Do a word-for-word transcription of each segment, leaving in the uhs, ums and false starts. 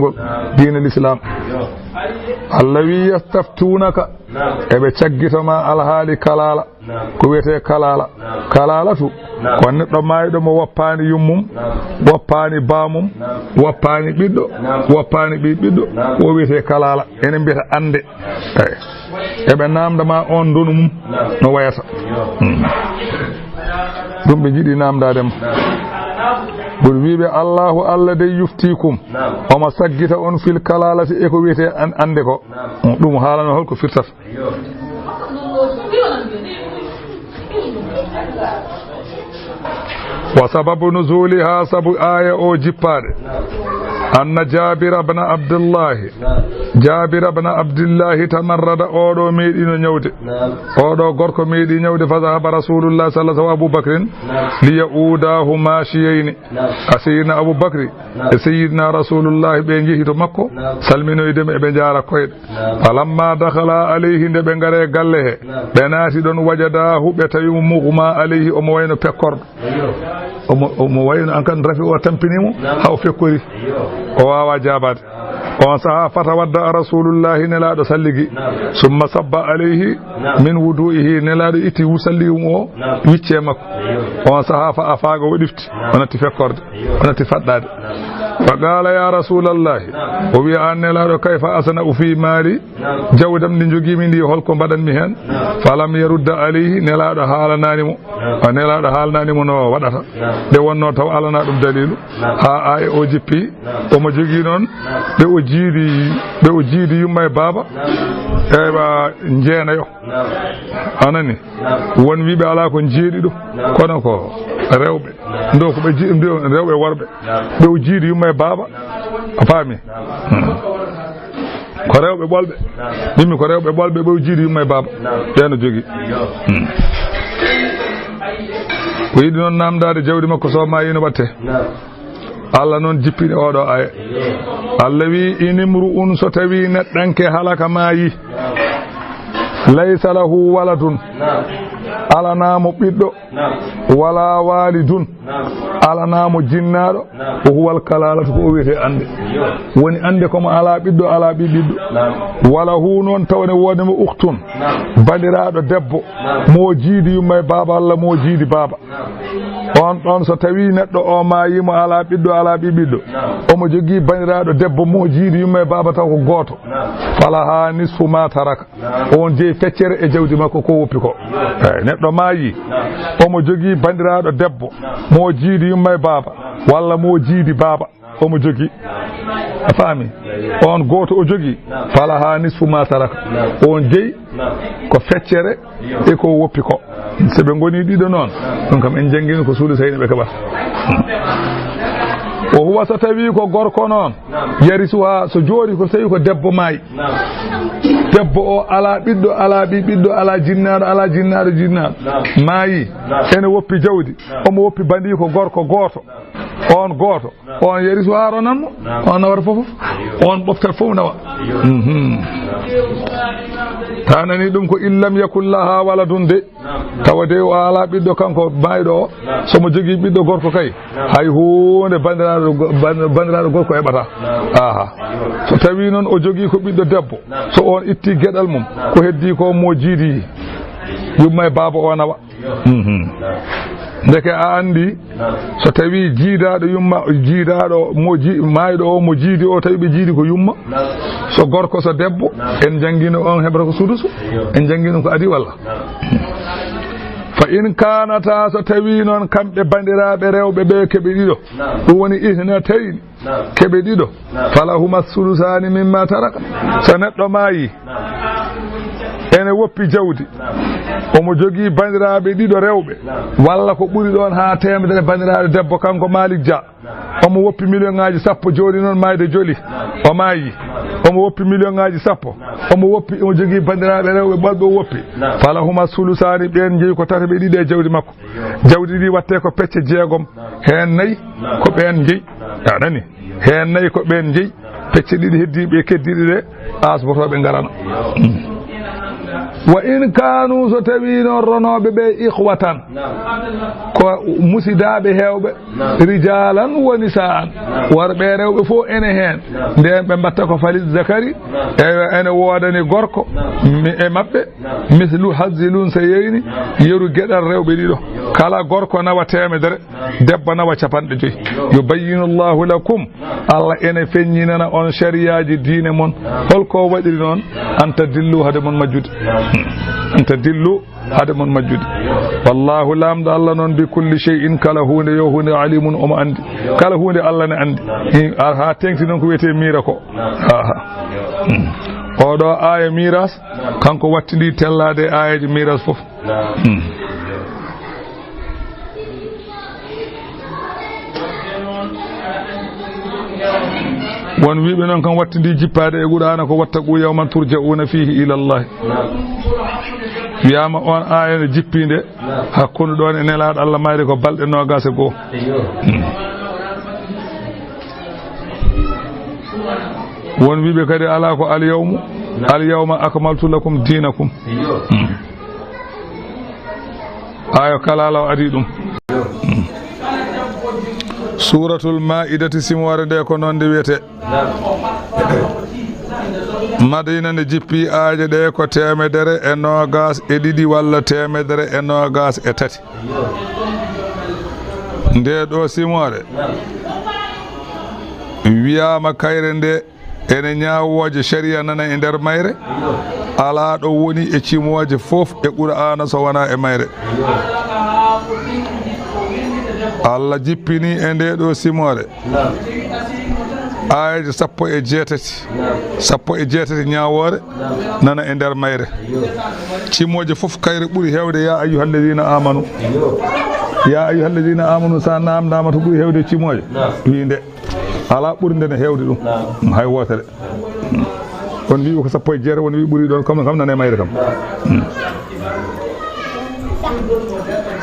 ngol diine l'islam. Allah wi: "Yastaftunaka", eɓe caggito ma alhaali kalaala. Ko wiyetee kalaala? Kalaalatu ko neɗɗo maayɗo mo woppaani yummum, woppaani baamum, woppaani ɓiɗɗo, woppaani ɓii ɓiɗɗo, o wiyetee kalaala. Enen mbiyata annde. Eyi. Eɓe naamnda ma on ndonu mum no wayata. Hmm. Ɗum ɓe njiɗi naamndaade ma. Ɓuri wiiɓe: "Allahu Allah dey yuftikum." Omo saggita on fil kalaalati, e ko wiyetee an-, annde ko. Ɗum haalano holko firtata. Wa sababu nuzuliha, sabu aaya o jippaade. Anna Jabira bna Abdullahi. Jabira bna Abdullahi tamarrada, oɗo meeɗino ñawde. Oɗo gorko meeɗi ñawde, fa zahaba Rasulullah sallallahu alaihi wasallam Abu Bakrin li ya'udahu mashiyayni. A Sayyidina Abu Bakri e Sayyidina Rasulullah ɓe njehi to makko, salminoyde mo, eɓe njaara koyɗe. Falamma dakhala alayhi, nde ɓe ngare galle he, ɓe naati ɗon, wajadahu, ɓe tawi mo mughma alayhi, omo wayno pekkorɗo. Omo, omo wayno an kan rafi o tampini mo, haa o fekkori. O waawa jaabaade. On saha fatawadda Rasulullahi, Nelaaɗo salligi. Summa sabba alayhi min wudu'ihi, Nelaaɗo itti wu salligi mo o, wicce makko. On saha fa afaaga, o ɗifti, o natti fekkorde, o natti faɗɗaade. Fa qaala: "Ya Rasulallahi," o wiya, "An Nelaaɗo, kayfa asna'u fi maali?" Jawdam ndi njogiimi ndi, holko mbaɗanmi heen? Falam yarudda alayhi, Nelaaɗo haalanaani mo. O Nelaaɗo haalanaani mo no waɗata. Nde wonnoo taw alanaa ɗum daliilu. Haa aaya o jippi, omo jogii noon ɓe o jiidi, ɓe o jiidi yumma e baaba. Ewa, njeenayo. A nani? Won wiiɓe alaa ko jeeɗiɗo, kono ko rewɓe. Ndo ko ɓe ji-, ndo rewɓe e worɓe. Ɓe o jiidi yumma e baaba. A faami? Hmm. Ko rewɓe ɓolɓe. Mimmi ko rewɓe ɓolɓe, ɓe o jiidi yumma e baaba. Ɓe no jogii. Hmm. O yiɗi noon naamndaade jawdi makko, so maayi no waɗte. Allah noon jippini oɗo aaya. Allah wi: "In imru'un", so tawi neɗɗanke halaka maayi, "laysa lahu waladun", alanaa mo ɓiɗɗo, "wala walidun", alanaa mo jinnaaɗo, "wa huwa al-kalalatu", ko o wiyetee annde. Woni annde ko mo alaa ɓiɗɗo, alaa ɓii ɓiɗɗo. "Wa lahu", noon tawa ne woodi mo "ukhtun", bandiraaɗo debbo, mo jiidi yumma e baaba, walla mo jiidi baaba. On ɗon, so tawi neɗɗo o maayi, mo alaa ɓiɗɗo, alaa ɓii ɓiɗɗo, omo jogii bandiraaɗo debbo mo jiidi yumma e baaba taw ko gooto, "falaha nisfu ma taraka", on jeyi feccere e jawdi makko ko woppi ko. Eyi, neɗɗo maayi, omo jogii bandiraaɗo debbo mo jiidi yumma e baaba, walla mo jiidi baaba. Omo jogii. A faami? On gooto o jogii. "Falaha nisfu ma taraka." On jeyi ko feccere e ko woppi ko. So ɓe ngoni ɗiɗo noon, ɗum kam en janngino ko sulusayni ɓe keɓata. O huwa, so tawi ko gorko noon, yarisuha, so joori ko, so tawi ko debbo maayi. Debbo o alaa ɓiɗɗo, alaa ɓii ɓiɗɗo, alaa jinnaaɗo, alaa jinnaaɗo, jinnaaɗo. Maayi. Ene woppi jawdi. Omo woppi bandiiko gorko gooto. On gooto. On yarisu haa ronanmo. On nawata fof. On ɓoftat fof nawa. Mhm. Ta nani ɗum ko: "In lam yakun laha waladun", de. Tawa de o alaa ɓiɗɗo kanko maayɗo o. So mo jogii ɓiɗɗo gorko kay, hay huunde bandiraaɗo go-, ban-, bandiraaɗo gorko heɓata. Aha. So tawi noon o jogii ko ɓiɗɗo debbo, so on itti geɗal mum, ko heddii ko mo jiidi yumma e baaba o nawa. Mhm. Ndeke a anndi, so tawi jiidaaɗo yumma, jiidaaɗo mo ji-, maayɗo o, mo jiidi o, tawi ɓe jiidi ko yumma, so gorko, so debbo, en janngino on heɓata ko sudusu, en janngino ko adi walla? Fa in kanata, so tawi noon kamɓe bandiraaɓe rewɓe ɓe keɓe ɗiɗo, ɗum woni ithnatayni, keɓe ɗiɗo, falahuma sulusaani mimma taraka. So neɗɗo maayi, ene woppi jawdi, omo jogii bandiraaɓe ɗiɗo rewɓe, walla ko ɓuri ɗoon haa teemedere bandiraaɗo debbo, kanko Malik Dia, omo woppi miliyoŋaaji sappo, jooni noon maayde joli, o maayi, omo woppi miliyoŋaaji sappo, omo woppi, omo jogii bandiraaɓe rewɓe ɓolɓe o woppi, falahuma sulusaani, ɓeen njeyi ko tataɓe ɗiɗi e jawdi makko. Jawdi ndi watte ko pecce jeegom, heen nayi ko ɓeen njeyi. A nani? Heen nayi ko ɓeen njeyi, pecce ɗiɗi heddiiɓe keddiiɗe ɗe, asbotooɓe ngarana. Mm. Wa in kanu, so tawi noon ronooɓe ɓe, ikhwatan, ko musidaaɓe heewɓe, rijalan wa nisaan, worɓe e rewɓe fof ene heen. Ndeen ɓe mbatta ko falizzakari, eyo, ene woodani gorko mi-, e maɓɓe, mislu hazzil unsayayni, yeru geɗal rewɓe ɗiɗo. Kala gorko nawa teemedere, debbo nawa capanɗe joyi. Yubayyinu Allahu lakum, Allah ene feññinana on sariyaaji diine mon. Hol ko waɗiri noon? An tadillu, hade mon majjude. An tadillu, hade mon majjude. Wallahu, Laamɗo Allah noon, bi kulli shay'in, kala huunde yo huunde, alimun, omo anndi. Kala huunde Allah ne anndi. Hi-, a-, haa teeŋti noon ko wiyetee miira ko. Aha. Hmm. Oɗo aaya miiras, kanko wattindi tellaade e aayeeje miiras fof. Hmm. Won wiiɓe noon kam wattindi jippaade e Qur'aana ko wattaqu yawman turja'una fihi ila Allah. Wiyaama on aaya ne jippiinde hakkunde ɗoon e Nelaaɗo Allah mayre ko balɗe noogaas e goo. Hmm. Won wiiɓe kadi alaa ko al yawmu, al yawma akmaltu lakum dinakum. Hmm. Ayo kala law adi ɗum. Suuratul Maa'idati, simoore nde ko noon nde wiyetee. Madiina nde jippi, aaje ɗe ko teemedere e noogaas e ɗiɗi walla teemedere e noogaas e tati. Nde ɗo simoore wiyaama kayre nde ene ñaawooje sariya nana e nder mayre, alaa ɗo woni e cimooje fof e Qur'aana so wonaa e mayre. Allah jippini e nde ɗo simoore aayeeje sappo e jeetati, sappo e jeetati ñaawoore nana e nder mayre. Cimooje fof kayre ɓuri heewde ya ayyuhalladiina aamanu. Ya ayyuhalladiina aamanu, so a naamndaama to ɓuri heewde cimooje, wi nde. Alaa ɓuri nde ne heewde ɗum. Naam. Hay wootere. Won wi'i ko sappo e jeetati, won wi'i ɓuri ɗoon, kam, kam nane mayre kam. Naam. Hmm.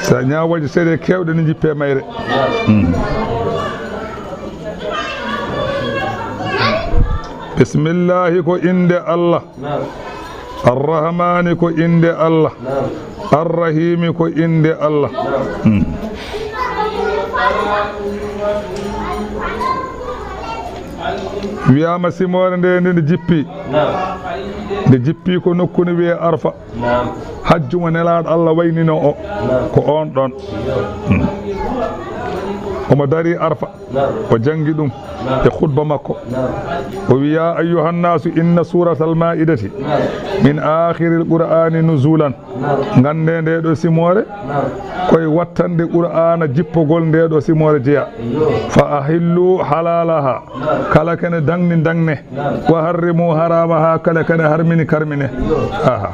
So a ñaawooje seeɗa keewɗe ne jippee mayre. Naam. Hmm. Bismillahi ko innde Allah. Naam. Arrahmaani ko innde Allah. Naam. Arrahiimi ko innde Allah. Naam. Hmm. Wiyaama simoore nde, nde, nde jippi. Naam. Nde jippi ko nokku ne wiyee Arfa. Naam. Hajju mo Nelaaɗo Allah waynino o. Naam. Ko oon ɗoon. Hmm. Omo darii Arfa. Naam. O janngi ɗum. Naam. E khutba makko. Naam. O wi, "Ya ayyuhan nasu, inna suratal Maa'idati, naam, min aakhiril Qur'aani nuzulan." Naam. Nganndee nde ɗo simoore, naam, koye wattande Qur'aana jippogol nde ɗo simoore jeya. Iyo. "Fa ahillu halalaha." Naam. Kala kene daŋni daŋne. Naam. "Wa harrimu haramaha." Kala kene harmini karmine. Iyo. Aha.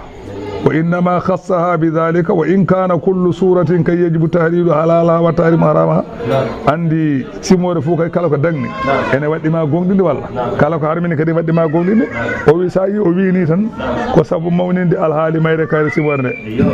"Wa innama khassaha bi dhalika, wa in kana kullu suratin kay yajibu tahlilu halalaha wa tahrimu haramaha." Naam. Anndi simoore fof kay kala ko daŋni, naam, ene waɗɗi ma goongɗinde walla? Naam. Kala ko harmini kadi waɗɗi ma goongɗinde. Naam. O wi, so a yi o wi ni tan, naam, ko sabu mawninde alhaali mayre kayre simoore nde. Iyo.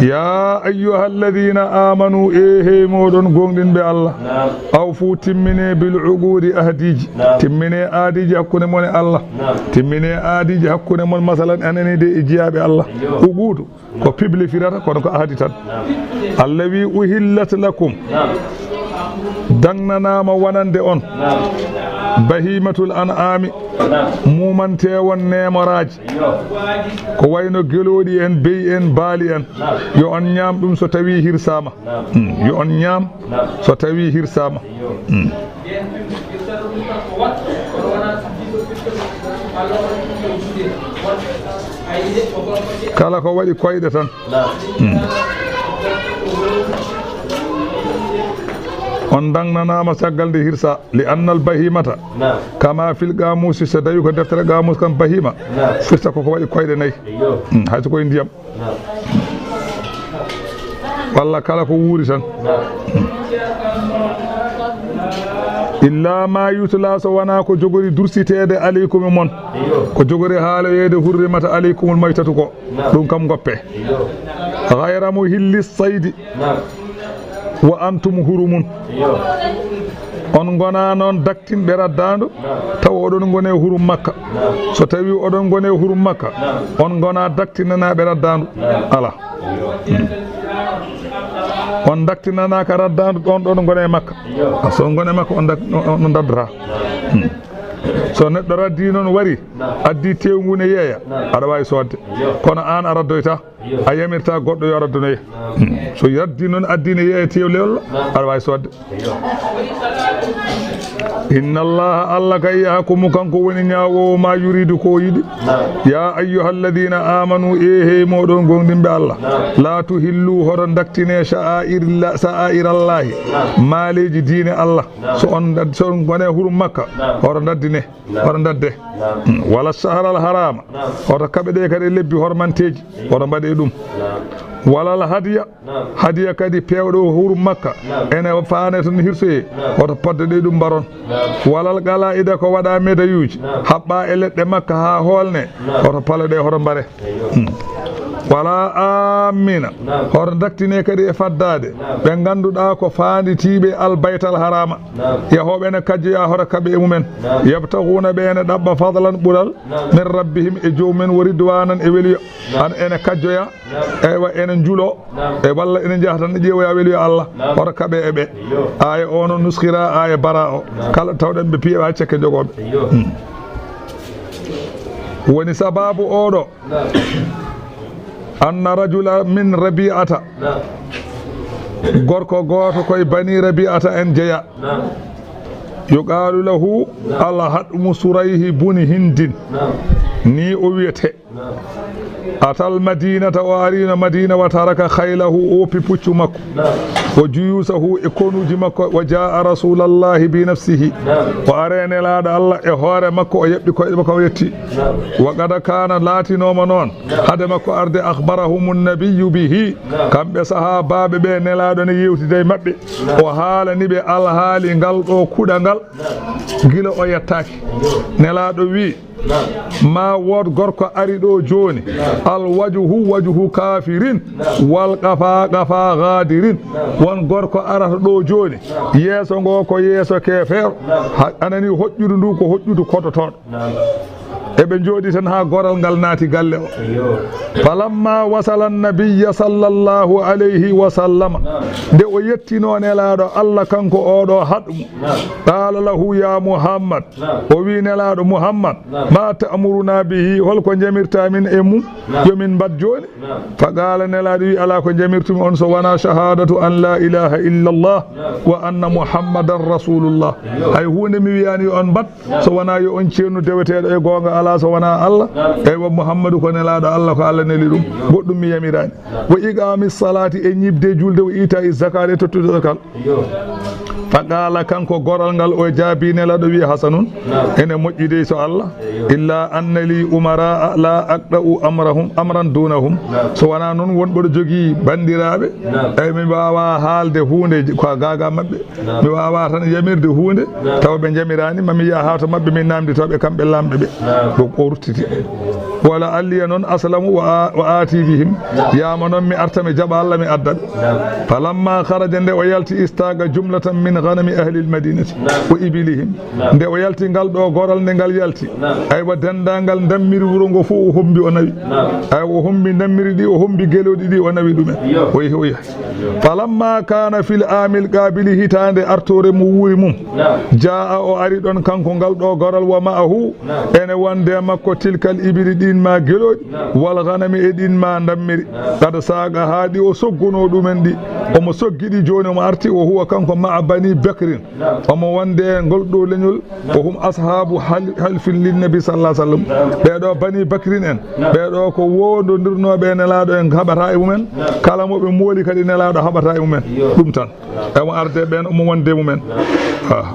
"Ya ayyuhalladhina amanu," e hey mooɗon goongɗinɓe Allah. Naam. "Awfu," timmine, "bil uqudi," ahdiiji. Naam. Timmine aadiiji hakkunde mon e Allah. Naam. Timmine aadiiji hakkunde mon, masalan, anani de e jiyaaɓe Allah. Iyo. Uqudu ko pible firata, kono ko ahdi tan. Naam. Allah wi, "Uhillat lakum." Naam. Daŋnanaama wonande on. Naam. "Bahimatul an'ami." Naam. Muumantewon neemoraaji. Iyo. Ko wayno gelooɗi en, beyi en, baali en. Naam. Yo on ñaam ɗum so tawii hirsaama. Naam. Hmm, yo on ñaam, naam, so tawii hirsaama. Iyo. Hmm. Kala ko waɗi koyɗe tan. Naam. Hmm. On daŋnanaama caggal nde hirsa. "Li annal bahimata." Naam. "Kama fil qaamuusi," so tawi ko deftere qaamuus kam, bahima, naam, firta koko waɗi koyɗe nayi. Iyo. Hmm, hay so koye ndiyam. Naam. Walla kala ko wuuri tan. Naam. "Illa ma yutla," so wonaa ko jogori dursiteede, "alaykum," e mon. Iyo. Ko jogori haaloyeede, "hurrimat alaykumul maytatu," ko. Naam. Ɗum kam ngoppe. Iyo. "Ghayra muhilli saydi." Naam. "Wa antum hurumun." Iyo. On Ngona noon daktinɓe raddaandu, tawa oɗon ngoni e hurum Makka. So tawi oɗon ngoni e hurum Makka, on ngona daktinanaaɓe raddaandu. Ala. Hmm. On daktinanaaka raddaandu ɗon ɗon ngoni e Makka. So on ngoni e Makka, on dak-, on, on daddata. Hmm. So neɗɗo raddi noon wari, addi teewu ngu ne yeeya, aɗa waawi soodde. Kono aan a raddoyta. A yamirta goɗɗo yo raddonoye. Hmm. So yaddi noon addine yeeye tewlewol, aɗa waawi soodde. Inna Allaha, Allah kay, yahkumu, kanko woni ñaawoowo ma yuridu ko o yiɗi. Ya ayyuha alladina amanu, e hey moɗon gomɗinɓe Allah, la tuhillu, hoto daktine sha'air, sha'air Allahi, maaleeji diine Allah. So on, so on ngone hurum Makka, hoto daddine. Naam. Hoto dadde. Naam. Mm. Wala shahral harama. Naam. Hoto kaɓe ɗe kadi e lebbi hormanteeji. Aywa. Hoto mbaɗe ɗum. Naam. Walal hadiya. Naam. Hadiya kadi peewɗo hurum Makka. Naam. Ene faane toon hirsoye. Naam. Hoto podde ɗe ɗum mbaron. Naam. Walal qalaida, ko waɗa medayuuji. Naam. Haɓɓa e leɗɗe Makka haa hoolne. Naam. Hoto pala ɗe, hoto mbare. Aywa. Mm. Wala amina. Naam. Hoto daktine kadi e faddaade. Naam. Ɓe ngannduɗaa ko faanditiiɓe al baytal harama. Naam. Yahooɓe ene kajjoya hoto kaɓe e mumen. Naam. Yabtaghuna, ɓe ene ɗaɓɓa fadlan, ɓural, naam, min rabbihim, e joomum en, wa ridwanan, e weluya. Naam. An ene kajjoya, naam, eywa, ene njulo, naam, e walla ene njaha tan ene ƴeewoya weluya Allah. Naam. Hoto kaɓe e ɓe. Iyo. Aaya o noon nuskira aaya bara o. Naam. Kala tawɗen ɓe piyewa cekke jogooɓe. Iyo. Hmm. Woni sababu oɗo. Naam. Anna rajula min Rabi'ata. Naam. Gorko gooto koye Bani Rabi'ata en jeya. Naam. Yuqaalu lahu, naam, Al-Haɗmu Surayhi buni Hindin. Naam. Ni o wiyete. Naam. Atal Madinata, o arino Madina, wa taraka khaylahu, o woppi puccu makko. Naam. Wa juyusahu, e konuuji makko, wa jaa Rasulallahi bi nafsihi. Naam. O ari e Nelaaɗo Allah e hoore makko, o yaɓɓi koyɗe makko, o yetti. Naam. Wa qad kaana, laatinooma noon, naam, hade makko arde, akhbarahumu nabiyyu bihi. Naam. Kamɓe sahaabaaɓe ɓe, Nelaaɗo ne yewtida e maɓɓe. Naam. O haalani ɓe alhaali ngal ɗo kuɗa ngal. Naam. Gila o yettaaki. Yo. Nelaaɗo wi, naam, ma wood gorko ari ɗo jooni. Naam. Al wajhu wajhu kafirin, naam, wal qafa qafa gadirin. Naam. Won gorko arata ɗo jooni. Naam. Yeeso ngo ko yeeso keefeero. Naam. Ha, anani hoƴƴudu ndu ko hoƴƴudu kodotoɗo. Naam. Eɓe njooɗi tan haa goral ngal naati galle o. Yo. Falamma wasala nabiyya sallallahu alayhi wa sallama. Naam. Nde o yettino Nelaaɗo Allah kanko oɗo Haɗmu. Naam. Qala lahu ya Muhammad. Naam. O wi Nelaaɗo Muhammad, naam, ma ta'muruna bihi, holko jamirta min e mum? Naam. Yo min mbaɗ jooni? Naam. Fa qala, Nelaaɗo wi, ala ko jamirtumi on so wona shahadatu an la ilaha illa Allah, naam, wa anna Muhammadan rasulullah. Yo. Hay huunde mi wiyani yo on mbaɗ, naam, so wona yo on ceennu deweteeɗo e goonga ala so wona Allah. Naam. Eywa, Muhammadu ko Nelaaɗo Allah, ko Allah neli ɗum. Yo. Goɗɗum mi yamirani. Naam. Wa iqami salati, e ñiiɓde julde, wa ita i zakat, e tottude zakal. Yo. Fa qala, kanko goral ngal, o jaabi Nelaaɗo wi, hasanun, naam, ene moƴƴi dey so Allah. Yo. Illa anna li umara la aqda'u amrahum, amran dunahum. Naam. So wona noon won mboɗo jogii banndiraaɓe, naam, eyi mi waawa haalde huunde ko gaaga maɓɓe. Naam. Mi waawa tan yamirde huunde, naam, tawa ɓe njamiraani, ma mi yaha to maɓɓe, mi naamndito ɓe kamɓe laamɓe ɓe. Naam. Ɗum o ruttiti. Wala alliya noon aslamu wa a-, wa aati bihim. Naam. Yaama noon mi arta, mi jaɓa Allah, mi adda ɓe. Naam. Falamma kharaja, nde o yalti, istaqa jumlatan min ghanami ahli al-madinati, naam, wa ibilihim. Naam. Nde o yalti ngal ɗo goral, nde ngal yalti. Naam. Aywa, denndaangal ndammiri wuro ngo fof o hombi, o nawi. Naam. Aywa, o hombi ndammiri ɗi, o hombi gelooɗi ɗi, o nawi ɗumen. Yo. O yehi, o yehi. Falamma kana fil amil qabili, hitaande artoore mo wuuri mum, naam, jaa, o ari ɗon kanko ngal ɗo goral, wa ma'ahu, naam, ene wonde makko tilkal ibili, ɗin ma gelooɗi, naam, wal ghanami, e ɗin ma ndammiri, naam, qad saqa, haa ɗi o sogguno ɗumen ɗi, omo soggi ɗi, jooni omo arti, wa huwa, kanko, ma'a bani bakrin, naam, omo wonde e ngol ɗo leñol, wa hum ashabu hal-, halfin lin nabi sallallahu alaihi wasallam. Naam. Ɓee ɗo Bani Bakrin en, naam, ɓee ɗo ko wondondirnooɓe e Nelaaɗo, en haɓata e mumen. Naam. Kala mo ɓe mooli kadi Nelaaɗo haɓata e mumen. Yo. Ɗum tan. Naam. Emo arde ɓeen, omo wonde e mumen. Naam. Ah.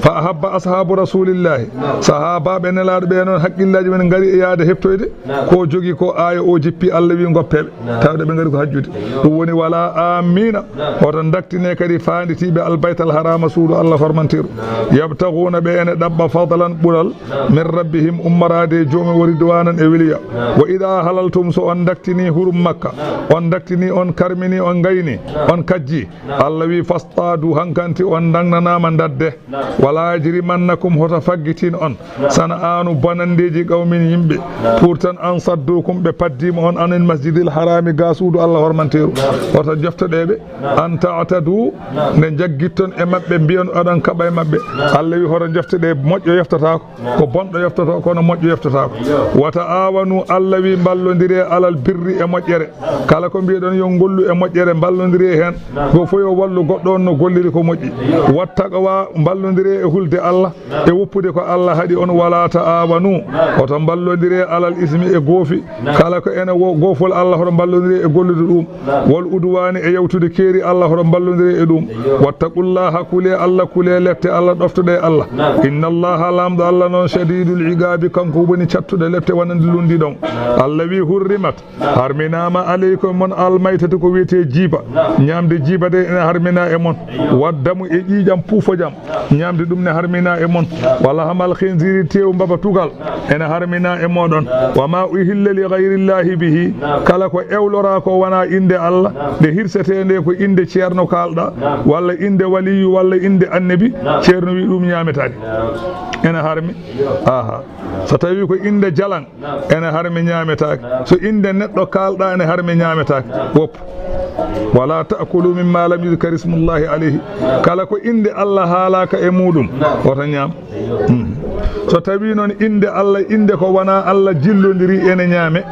Fa ahabba ashabu rasulillahi. Naam. Sahaabaaɓe Nelaaɗo ɓee noon hakkillaaji men ngari e yaade heɓtude Toyde ko jogi ko aaya o jippi, Allah wi ngoppeɓe, tawde ɓe ngari ko hajjude. Ɗum woni wala amina. Oto daktine kadi fanditiɓe albaytal harama, suudu Allah hormanteru. Yabtaguna, ɓe ene ɗaɓɓa fadlan, ɓural, min rabbihim, ummorade e joomi, wa ridwanan, e weliya. Wa ida halaltum, so on daktini hurum Makka, on daktini, on karmini, on gayni, on kajji, Allah wi fastadu, hankanti on dagnanama dadde. Wala yajrimannakum, hoto faggitin on, sana'anu, bonandeji, qawmin, yimɓe, pour tan an saddukum, ɓe paddima on, anil masjidil harami, ga suudu Allah hormanteru. Hoto joftoɗeɓe, an ta'tadu, nde jaggitton e maɓɓe, mbiyon oɗon kaɓa e maɓɓe. Allah wi hoto joftoɗe, moƴƴo yoftatako, ko bonɗo yoftoto, kono moƴƴo yoftatako. Wa ta'awanu, Allah wi mballodire alal birri, e moƴƴere. Kala ko mbiɗon yo ngollu e moƴƴere, mballodire hen. Go fof yo wallu goɗɗo on no golliri ko moƴƴi. Wattaqwa, mballodire e hulde Allah, e woppude ko Allah haɗi on. Wala ta'awanu, oto mballodire alal ismi, e goofi. Kala ko ene wo-, goofol Allah, hoto mballodire e gollude ɗum. Wal udwani, e yawtude keeri Allah, hoto mballodire e ɗum. Wattaqullaha, kule Allah, kule lette Allah, ɗoftoɗe Allah. Inna Allaha, lamɗo Allah noon, shadidul iqabi, kanko woni cattuɗo lette wonande lundiɗon. Allah wi hurrimat, harminama aleykum mon almaytatu, ko wiyete jiiba. Ñamde jiiba de ene harmina e mon. Waddamu, e ƴiiƴam puufojam, ñamde ɗum ne harmina e mon. Wala hamal khinziri, tew mbaba tugal ene harmina e moɗon. Wa ma uhilla li ghayrillahi bihi, kala ko ewlora ko wona inde Allah, nde hirsete nde ko inde ceerno kalɗa, walla inde waliyu, walla inde annabi, ceerno wi ɗum ñametake. Ene harmi. Aha. So tawi ko inde jalan, ene harmi, ñaametaake. So innde neɗɗo kaalɗaa, ene harmi, ñaametaake. Woppu. Wala ta'kulu mimma lam yuzkar ismullahi alayhi. Kala ko innde Allah haalaaka e muuɗum, wota ñaam. Hmm. So tawii noon innde Allah, innde ko wonaa Allah jillondiri, ene ñaame.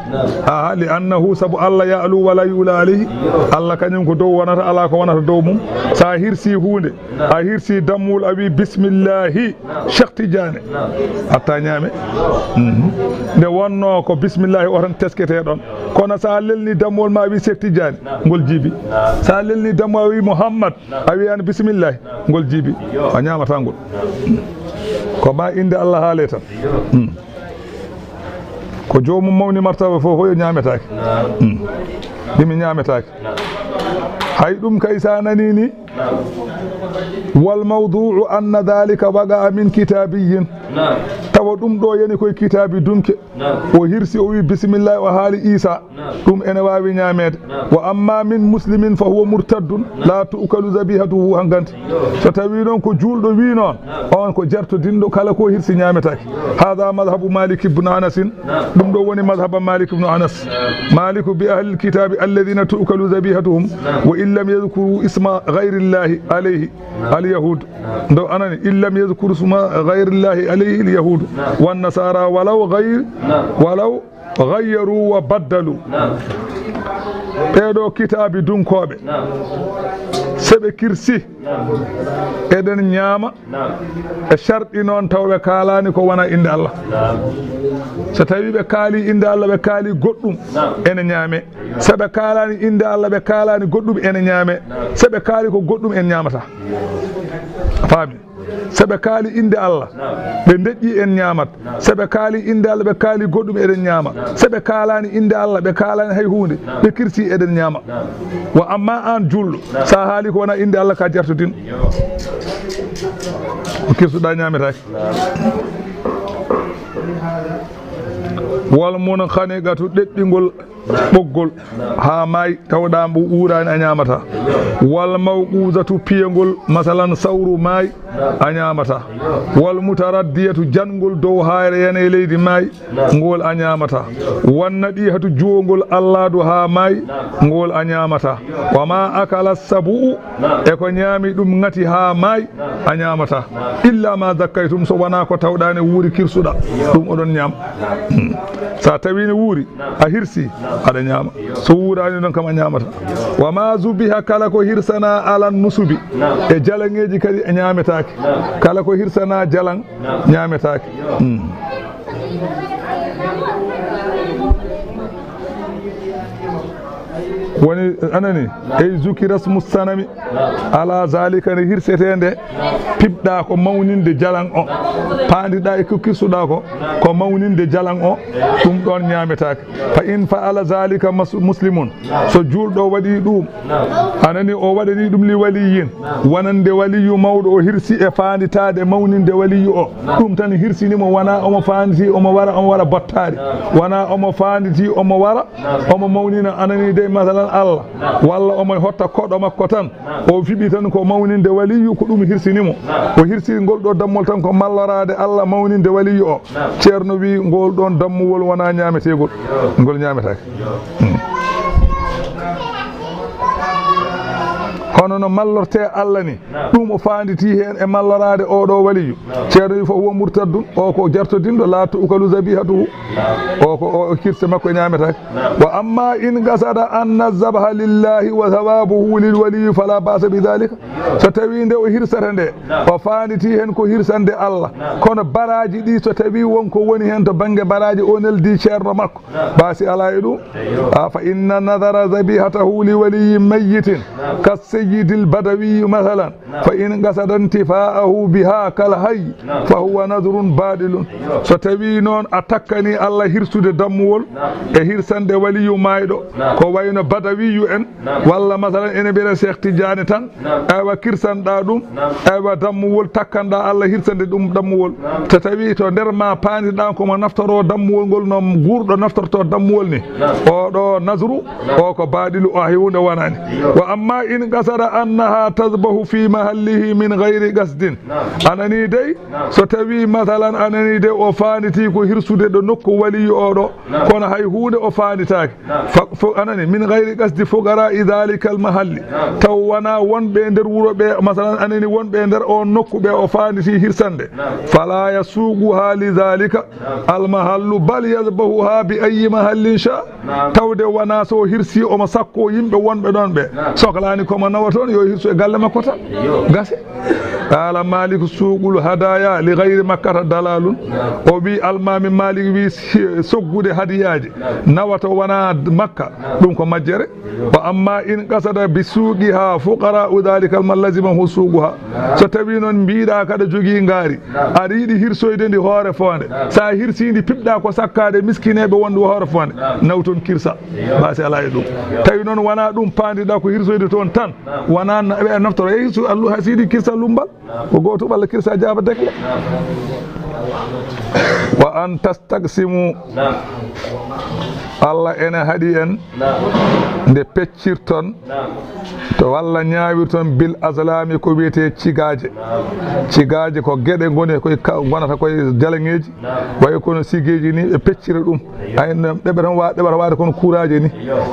Aha, li annahu, sabu Allah ya'lu wala yu'la alayhi. Allah kañum ko dow wonata, alaa ko wonata dow mum. So a hirsii huunde, a hirsii dammuwol, a wii, "Bismillahi." Cheikh Tidiane, atta ñaame. Mhm. Nde wonnoo ko bismillahi o tan tesketee ɗon. Kono so a lelni dammuwol ma, a wii Cheikh Tidiane, ngol jiibi. So a lelni dammuwol, a wii Mouhammad, a wiyaani bismillahi, ngol jiibi. A ñaamataa ngol. Ko ma innde Allah haalee tan. Mm. Ko joomum mawni martaba fof, fof yo ñaametaake. Mm. Ɗimi ñaametaake. Hay ɗum kay, so a nanii ni, wal mawdu'u anna dhalika waqa'a min kitabiyyin. Tawa ɗum ɗo yani koye kitaabi dunke. O hirsi, o wi, "Bismillah," o haali Isa. Ɗum ene waawi ñaameede. Wa amma min muslimin fa huwa murtaddun, la tu'kalu dhabihatuhu, hankanti. So tawii noon ko juulɗo wii noon, on ko jartodinɗo, kala ko hirsi ñaametaake. Hadha madhhabu Malik ibn Anas. Ɗum ɗo woni madhhaba Malik ibn Anas. Maliku bi ahlil kitabi alladhina tu'kalu dhabihatuhum wa in lam yadhkuru isma ghayrillahi alayhi, al yahud. Ndo anani, "In lam yadhkuru isma ghayrillahi alayhi, al yahud wan nasara walaw ghayr, walaw ghayyaru wa baddalu." Ɓeeɗo kitaabi dunkooɓe, so ɓe kirsi, eɗen ñaama. E sharɗi noon taw ɓe kaalaani ko wona innde Allah. So tawii ɓe kaali innde Allah, ɓe kaali goɗɗum, ene ñaame. So ɓe kaalaani innde Allah, ɓe kaalaani goɗɗum, ene ñaame. So ɓe kaali ko goɗɗum, en ñaamata. A faami? So ɓe kaali innde Allah, ɓe ndeƴƴi, en ñaamat. So ɓe kaali innde Allah, ɓe kaali goɗɗum, eɗen ñaama. So ɓe kaalaani innde Allah, ɓe kaalaani hay huunde, ɓe kirsi, eɗen ñaama. Wa amma aan juulɗo, so a haali ko wona innde Allah, ka jartodin. Ko kirsuɗaa ñaametaake. Wal munkhaniqatu, ɗeɗɗingol ɓoggol haa maayi, tawɗaa mbo uuraani, a ñaamataa. Wal mawquzatu, piyangol, masalan, sawru maayi, a ñaamataa. Wal mutaraddiyatu, janngol dow haayre, yani e leydi maayi, ngol a ñaamataa. Wan nadihatu, juwongol allaadu haa maayi, ngol a ñaamataa. Wa ma akala sabu'u, e ko ñaami ɗum ŋati haa maayi, a ñaamataa. Illa ma zakkaytum, so wonaa ko tawɗaa ne wuuri kirsuɗaa, ɗum oɗon ñaama. Hmm. So a tawii ne wuuri, a hirsi, aɗa ñaama. So wuuraani noon kam, a ñaamataa. Wa ma zubiha, kala ko hirsanaa alan nusubi, e jalaŋeeji kadi a ñaametaake. Kala ko hirsanaa jalaŋ, ñaametaake. Hmm. Woni, anani, ey zukira smu sanami, ala zalika, nde hirsetee nde, piɓɗa ko mawninde jalan o, paandiɗa e ko kirsuɗa ko, ko mawninde jalan o, ɗum ɗon ñaametaake. Fa in fa'ala zalika mas-, muslimun, so juulɗo waɗi ɗum, anani, o waɗani ɗum li waliyin, wonande waliyu mawɗo o hirsi e faanditaade mawninde waliyu o, ɗum tan hirsini mo, wona omo faanditi omo wara, omo waɗa bottaari, wona omo faanditi omo wara, omo mawnina, anani dey, masalan, Allah, walla omo hotta koɗo makko tan, o fiɓi tan ko mawninde waliyu, ko ɗum hirsini mo. O hirsi ngol ɗo dammol tan ko malloraade Allah, mawninde waliyu o. Ceerno wi ngol ɗon dammuwol wona ñaameteegol, ngol ñaametaake. Hmm. Hono no mallorte Allah ni, ɗum o faanditi heen e malloraade oo ɗo waliyu. Ceerno wi fa huwa murtaddun, o ko jartodinɗo, la tu'kalu zabihatuhu. O ko o kirse makko ñaametaake. Wa amma in qasada anna zabaha lillahi wa thawabuhu lil waliyi fala ba'sa bi dhalika. So tawi nde o hirsata nde, o faanditi heen ko hirsande Allah. Kono baraaji ɗi, so tawi won ko woni heen to bannge baraaji, o neldi ceerno makko, baasi alaa e ɗum. A, fa inna nadhara zabihatahu li waliyi mayyitin ka sayyidil badawi masalan, fa in qasada intifa'ahu biha kal hayy, fa huwa nadhrun batilun. So tawi noon a takkani Allah hirsude dammuwol e hirsande waliyu maayɗo, ko wayno badawiyu en, walla masalan ene mbiɗa Cheikh Tidiane tan, aywa, kirsanɗa ɗum, aywa, dammuwol takkanɗa Allah hirsande ɗum dammuwol. So tawi to nder ma paandiɗa ko mo naftoro dammuwol ngol no guurɗo naftorto dammuwol ni, o ɗo nasru, o ko baɗilu, o hay hunde wonani. Wa amma in qasada annaha tasbahu fi mahallihi min ghayri qasdin. Anani dey, so tawi masalan anani dey o faanditi ko hirsude ɗo nokku waliyu o ɗo, kono hay hunde o faanditaake. Fa, fo, anani, min ghayri qasdi fuqara'i dhalika al mahalli. Taw wona wonɓe nder wuro ɓe, masalan, anani wonɓe nder on nokku ɓe o faanditi hirsande. Fala yasuquha li dhalika al mahallu, bal yadhbahuha bi ayyi mahallin sha. Tawde wona so o hirsi omo sakko yimɓe wonɓe ɗon ɓe. Soklaani komo nawa toon, yo hirsu e galle makko tan. Gasi. Qala Malik, suqul hadaya li ghayri makkata dalalun. O wi, almami Malik wi, si-, soggude hadiyaaji nawa to wona Makka, ɗum ko majjere. Wa amma in qasada bi suqiha fuqara'u dhalika al man lazimahu suquha. So tawi noon mbiɗa kaɗa jogii ngaari, aɗa yiɗi hirsoyde ndi hoore foonde. So a hirsii ndi, piɓɗa ko sakkaade miskineeɓe wonɓe hoore foonde, naw toon kirsa. Baasi alaa e ɗum. Tawi noon wona ɗum paandiɗa ko hirsoyde toon tan, wona na-, ɓe naftoro e hirsu allu hasidi kirsa lumbal. Ko gooto walla kirsa jaaba dekle. Wa an tastaqsimu. Allah ene haɗi en nde peccirton to walla ñaawirton bil aslami ko wiyetee cigaaje. Cigaaje ko geɗe ngoni koye ka-, ngonata koye jalaŋeeji, wayi kono sigeeji ni ɓe peccira ɗum. Ay, no ɗeɓe tan wa-, ɗeɓata waade kono kuuraaje ni.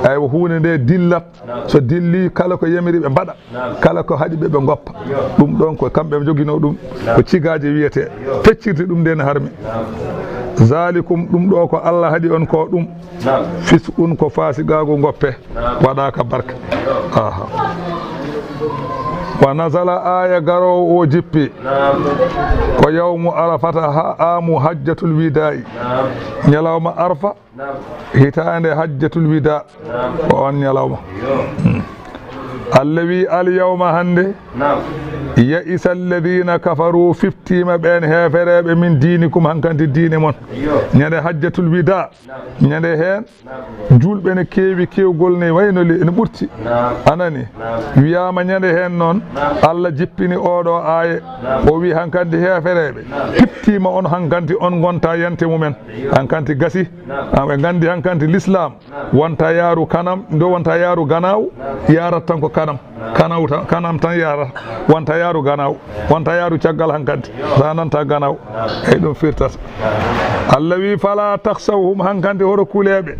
Aywa, huunde nde dillat. So dilli, kala ko yamiri ɓe mbaɗa, kala ko haɗi ɓe, ɓe ngoppa. Ɗum ɗon ko kamɓe ɓe joginoo ɗum, ko cigaaje wiyetee. Peccirde ɗum nde ne harmi. Zalikum, ɗum ɗo ko Allah haɗi on ko ɗum. Fisqun, ko faasiqaagu, ngoppe. Waɗaaka barke. Aha. Wa nazala, aaya garoowo o jippi. Ko yawmu arafata, ha-, amu hajjatul widaa'i. Ñalawma arfa, hitaande hajjatul wida, ko on ñalawma. Hmm. Allah wi, al yawma, hannde, ya'isa alladhina kafaru, fiftiima ɓeen heefereeɓe, min diinikum, hankanti diine mon. Ñande hajjatul wida, ñande heen, julɓe ne keewi, keewgol ne wayno li-, ene ɓurti. Anani, wiyaama ñande heen noon, Allah jippini oo ɗo aaye, o wi, hankanti heefereeɓe, piptiima on, hankanti on ngonta yante mumen. Hankanti gasi, ah, ɓe nganndi hankanti l'islam wonta yaaru kanam, ndo wonta yaaru ganaaw, yaarat tan ko kanam. Kanaw tan, kanam tan yaara, wonta yaaru ganaaw, wonta yaaru caggal hankanti, sa nanta ganaaw. Ey ɗum firtata. Allah wi, fala takhshawhum, hankanti hoto kuleeɓe,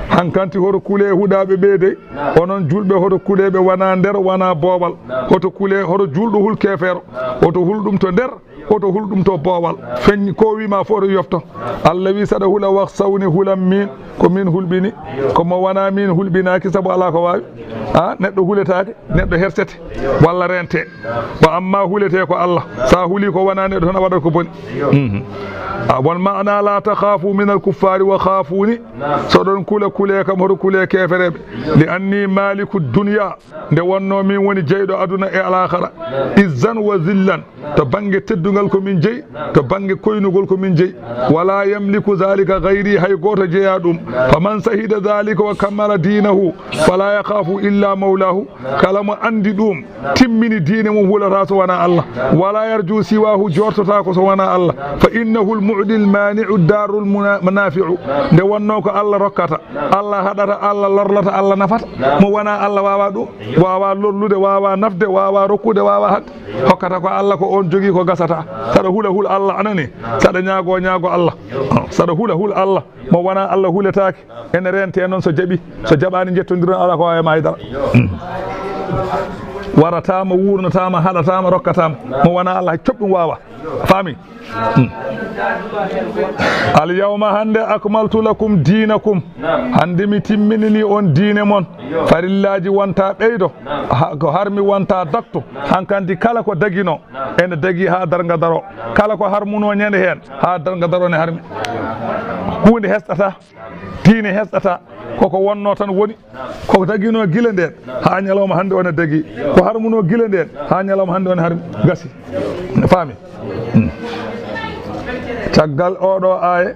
hankanti hoto kulee huɗaaɓe ɓe dey, onon julɓe hoto kuleeɓe wona nder, wona boobal, hoto kulee, hoto julɗo hul keefeero, hoto hul ɗum to nder, Oto hul ɗum to boowal. Feñ ko wiima fof oto yofto. Allah wi saɗa hula wax sawni hulam min, ko min hulɓini. Ko mo wona min hulɓinaaki sabu alaa ko waawi. Ha, neɗɗo huletaake, neɗɗo hersete, walla rente. Wa amma hulete ko Allah. Sa huli ko wona neɗɗo tan a waɗat ko boni. Mhm. A, wal maana la takhafu min al kuffari wa khafuni. So ɗon kula, kule kam, hoto kule kefereɓe. Li anni maliku dunya. Nde wonno min woni jeyɗo aduna e alakhara. Izzan wa zillan. To bannge teddungal ko min jeyi, to bannge koynugol ko min jeyi. Wala yamliku zalika gayri, hay gooto jeyaa ɗum. Faman sahida zalika wa kammala dinahu, fala yakhafu illa mawlahu. Kala mo anndi ɗum, timmini diine mum, hulataa so wonaa Allah. Wala yarju siwahu, jortotaa ko so wonaa Allah. Fa innahu al-mu'di al-mani'u ad-darru al-muna-, manafi'u. Nde wonno ko Allah rokkata, Allah haɗata, Allah lorlata, Allah nafata. Mo wonaa Allah waawaa ɗum, waawaa lorlude, waawaa nafde, waawaa rokkude, waawaa haɗde. Hokkata ko Allah, ko on jogii ko gasata. Saɗa hula hul Allah, anani. Saɗa ñaago ñaago Allah. Saɗa hula hul Allah. Mo wonaa Allah huletaake. Ene rente noon so jaɓi, so jaɓaani njettondiron, alaa ko waawi ma haydara. Warataama, wuurnataama, haɗataama, rokkataama. Mo wonaa Allah, coɓɗum waawa. Faami? Al yawma, hannde, akmaltu lakum dinakum. Hannde mi timminini on diine mon. Farillaaji wonta ɓeydo. Ha, ko harmi wonta dakto. Hankanti kala ko dagino, ene dagi haa darnga daro. Kala ko harmuno ñande heen, haa darnga daro ne harmi. Huunde hesɗata, diine hesɗata, koko wonno tan woni. Ko dagino gila ndeen haa ñalawma hannde one dagi. Ko harmuno gila ndeen haa ñalawma hannde one harmi. Gasi. Faami? Hmm. Caggal oɗo aaye,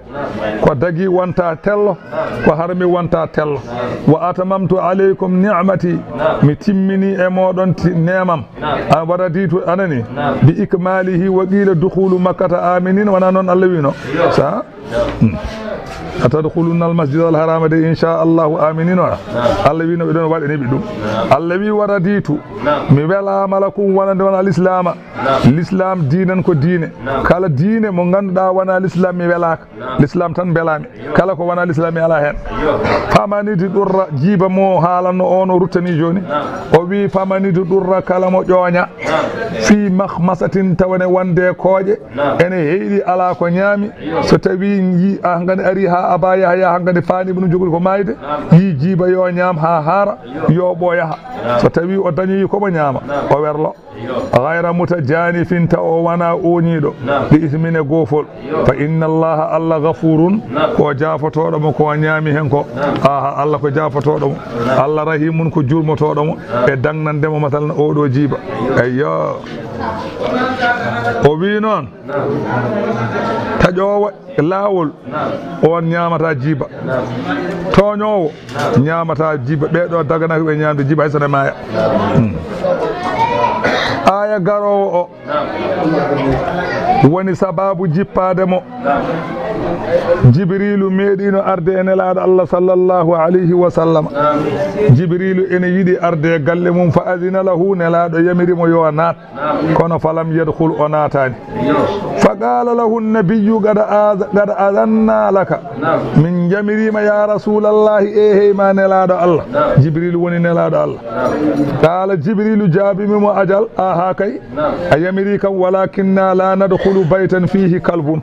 ko dagi wonta tello, ko harmi wonta tello. Wa atamamtu alaykum ni'mati, mi timmini e moɗon ti-, neemam. A, wa raditu, anani, bi ikmalihi wa qila dukhulu makkata aminin, wona noon Allah wino. Sa? Hmm. Atadkhuluna al-masjid al-harama de, insha Allahu, aminin, wona. Allah wino ɓe ɗon waɗani ɓe ɗum. Allah wi wa raditu, mi welama lakum, wonande on al-islama. L'islam diinan ko diine. Kala diine mo ngannduɗaa wona l'islam, mi welaaka. L'islam tan mbelami. Kala ko wona l'islam mi ala heen. Famanidi ɗurra, jiiba mo haalanno on o ruttani jooni. O wi famanidi ɗurra, kala mo ƴooña. Fi makhmasatin, tawane wonde kooƴe. Ene heyɗi ala ko ñaami. So tawi yi a ngani ari ha Aba Yahya, ha ngani faani ibnu jogori ko maayde. Yi jiiba yo ñaam ha haara, yo ɓo yaha. So tawi o dañoyi ko mo ñaama, o werlo. Ghayra mutajanifin, taw o wona ooñiiɗo, li ismin e goofol. Fa inna Allaha, Allah, ghafurun, ko jaafotooɗo mo ko o ñaami hen ko. Aha, Allah ko jaafotooɗo mo. Allah rahimun, ko jurmotooɗo mo e dagnande mo, masalan, oɗo jiiba. Eyyo. O wi noon, taƴoowo laawol, on ñaamata jiiba. Tooñoowo ñaamata jiiba. Ɓee ɗo daganaka ɓe ñaamde jiiba hay so ne maaya. Hmm. Aaya garoowo o woni sababu jippaade mo. Jibriilu meeɗiino arde e Nelaaɗo Allah sallallahu alayhi wa sallam. Jibriilu ene yiɗi arde e galle mum, fa adina lahu, Nelaaɗo yamiri mo yo naat. Kono falam yadkhul, o naataani. Fa qala lahu nabiyyu qad az-, qad adhanna laka. Min njamiriima ya Rasulallahi, e hey ma Nelaaɗo Allah. Jibril woni Nelaaɗo Allah. Qala Jibrilu jaabimi mo, ajal, aha kay. A yamiri kam, walakinna la nadkhulu baytan fihi kalbun.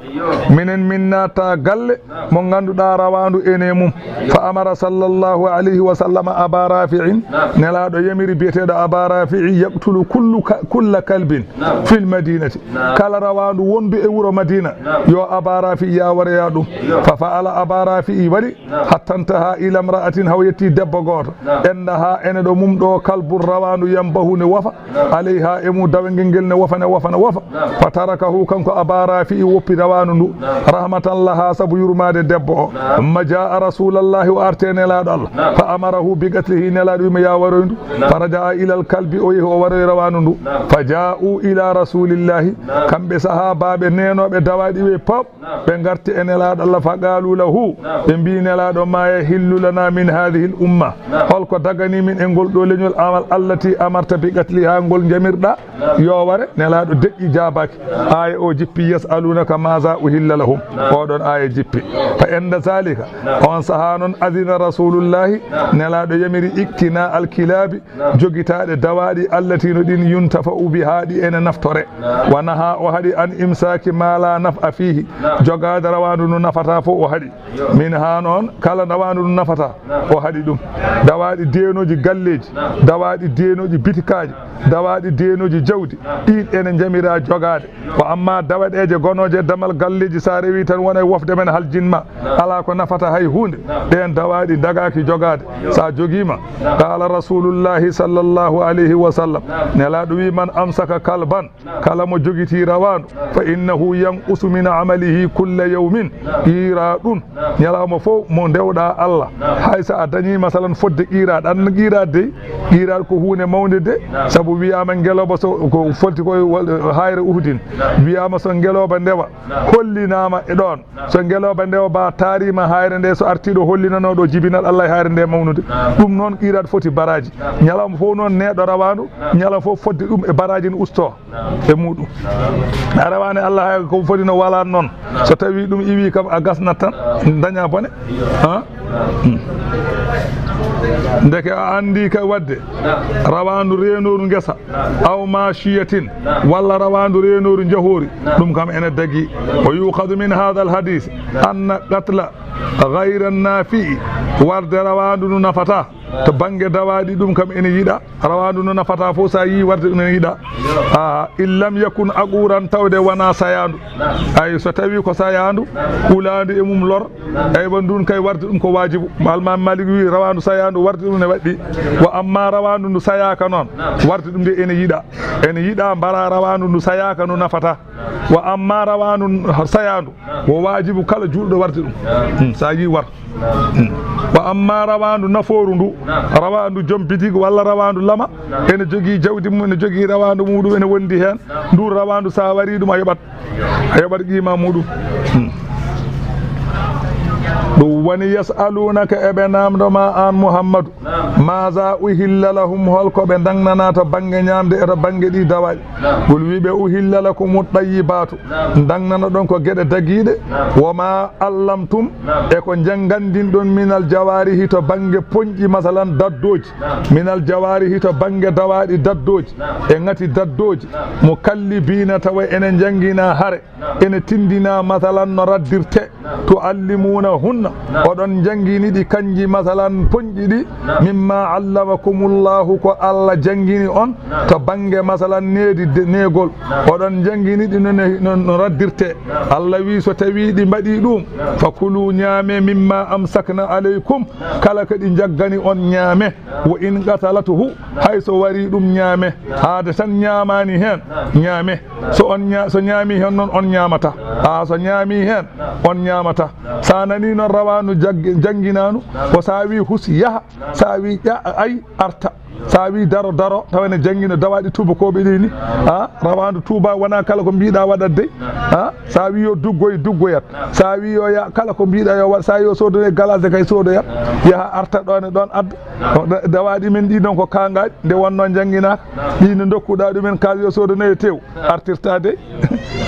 Minen min naata galle mo ngannduɗaa rawaandu ene mum. Fa amara sallallahu alayhi wa sallam Aba Rafi'in, Nelaaɗo yamiri biyeteeɗo Aba Rafi'i, yaqtulu kullu ka-, kulla kalbin fil madinati. Kala rawaandu wondu e wuro Madina, yo Aba Rafi'i ya waroya ɗum. Fa fa'ala, Aba Rafi'i waɗi, hatta intaha ila imra'atin, haw yetti debbo gooto. Indaha, ene ɗo mum ɗo, kalbun, rawaandu, yambahu, ne wofa. Alayha, e mum dawangel ngel ne wofa, ne wofa, ne wofa. Fa tarakahu, kanko Aba Rafi'i woppi rawaandu ndu. Rahmatan laha, sabu yurmaade debbo o. Thumma jaa Rasulallahi, o arti e Nelaaɗo Allah. Fa amarahu bi qatlihi, Nelaaɗo wimo ya waroy ndu. Fa raja'a ilal kalbi, o yehi o waroy rawaandu ndu. Fa ja'u ila Rasulillahi, kamɓe sahaabaaɓe neenooɓe dawaaɗi ɓe pop. Ɓe ngarti e Nelaaɗo Allah, fa qaalu lahu, ɓe mbii Nelaaɗo, ma yahillu lana min hadhihi al umma, holko dagani min e ngol ɗo leñol amal, allati amarta bi qatliha, ngol njamirɗa yo ware? Nelaaɗo deƴƴi, jaabaaki. Aaya o jippi, yas'alunaka maza uhilla lahum. O Ɗon aaya jippi. Fa inda zalika, on sahaa non, adina Rasulullahi, Nelaaɗo yamiri, iktina alkilabi, jogitaaɗe dawaaɗi, allati no ɗin, yuntafa u biha, ɗi ene naftore. Wa naha, o haɗi, an imsaki ma la naf'a fihi, jogaade rawaandu ndu nafataa fof, o haɗi. Min haa noon, kala rawaandu ndu nafataa, o haɗi ɗum. Dawaaɗi deenooji galleeji, dawaaɗi deenooji bitikaaji, dawaaɗi deenooji jawdi, ɗiin ene njamira jogaade. Ko amma dawaɗeeje gonooje e damal galleeji, so a rewii tan wona e wofde men, haljin ma, alaa ko nafata hay huunde. Ɗeen dawaaɗi ndagaaki jogaade. So a jogiima, qaala Rasulullahi sallallahu alayhi wa sallam, Nelaaɗo wii, man amsaka kalban, kala mo jogitii rawaandu, fa innahu yanqusu min amalihi kulla yawmin, qiiraaɗun, ñalawma fof mo ndewɗaa Allah, hay so a dañii masalan fodde qiiraaɗ, an qiiraaɗ dey, qiiraaɗ ko huunde mawnde de, sabu wiyaama ngelooba so ko foti koye wal-, haayre Uhudin, wiyaama so ngelooba ndewa, hollinaama e ɗoon, so ngelooba ndewa ba taariima haayre nde, so artii ɗo hollinanoo ɗo jibinal Allah e haayre nde mawnude. Ɗum noon qiiraaɗ foti baraaji. Ñalawma fof noon neeɗo rawaandu, ñalawma fof fodde ɗum e baraaji no ustoo e muɗum. A rawaani Allah hay ko foti no walaat noon. So tawii ɗum iwii kam a gasnat tan, daña bone. Ha? Hmm. Ndeke a anndi kay wadde rawaandu reenooru ngesa, aw maashiyatin, walla rawaandu reenooru njahoori, ɗum kam ene dagi. Wa yuqadu min hadha al hadith anna qatla ghayra nafi'i, warde rawaandu ndu nafataa. To bannge dawaaɗi ɗum kam ene yiɗa, rawaandu no nafata fof, so a yii warde ɗum ene yiɗa. A, in lam yakun aquran, tawde wona sayaandu. Ay, so tawi ko sayaandu, ulaandu e mum lor, aywa, ndun kay warde ɗum ko waajibu. Almaami Malik wi rawaandu sayaandu warde ɗum ne waɗɗi. Wa amma rawaandu ndu sayaaka noon, warde ɗum de ene yiɗa. Ene yiɗa mbara rawaandu ndu sayaaka ndu nafata. Wa amma rawaandu sayaandu, wo waajibu kala juulɗo warde ɗum. Hmm, so a yii war. Hmm. Wa amma rawaandu nafooru ndu, rawaandu joom bitig walla rawaandu lama, ene jogii jawdi mum, ene jogii rawaandu muɗum, ene wondi heen. Ndu rawaandu so a warii ɗum a yoɓat, a yoɓat qiima muɗum. Hmm. Ɗum woni yas'alunaka, eɓe naamndo ma aan Muhammadu, maza uhilla lahum, hol ko ɓe ndagnanaa to bannge ñaamde e to bannge ɗi dawaaɗi. Qul, wi ɓe, uhilla lakumu tayyibatu, ndagnano ɗon ko geɗe dagiiɗe, wa ma allamtum, e ko njanngandin ɗon, minal jawaarihi, to bannge poñƴi, masalan daddooji, minal jawaarihi, to bannge dawaaɗi daddooji, e ŋati daddooji, mukallibiina, tawa ene njanngina hare, ene tindina masalan no raddirte, tuallimuunahunna, oɗon njanngini ɗi kanji masalan poñƴi ɗi, mimma allamakumullahu, ko Allah janngini on to bannge masalan needi de-, neegol, oɗon njanngini ɗi no ne-, no, no raddirte. Allah wi so tawi ɗi mbaɗi ɗum, fa kulu, ñaame, mimma amsakna alaykum, kala ko ɗi njaggani on ñaame, wa in qatalatuhu, hay so wari ɗum ñaame, haade tan ñaamani heen, ñaame. So on ña-, so ñaami heen noon, on ñaamata. A, so ñaami heen, on ñaamata. So a nani noon rawaanu jag-, jannginaanu, ko so a wi hus yaha, so a wi ƴa-, ay arta. So a wi daro, daro, tawa ene janngino dawaaɗi tuubakooɓe ɗi ni. A, rawaandu tuuba wona kala ko mbiɗa waɗat dey. A, so a wi yo duggoy, duggoyat. So a wi yo ya-, kala ko mbiɗa yo waɗ, so a wi yo soodoye galaas de kay soodoyat. Yaha arta ɗoon e ɗoon adda. Da-, dawaaɗi men ɗi noon ko kaangaaɗi, nde wonnoo njannginaaka. Ɗi no ndokkuɗaa ɗumen kaas yo soodonoye tew. Artirta dey.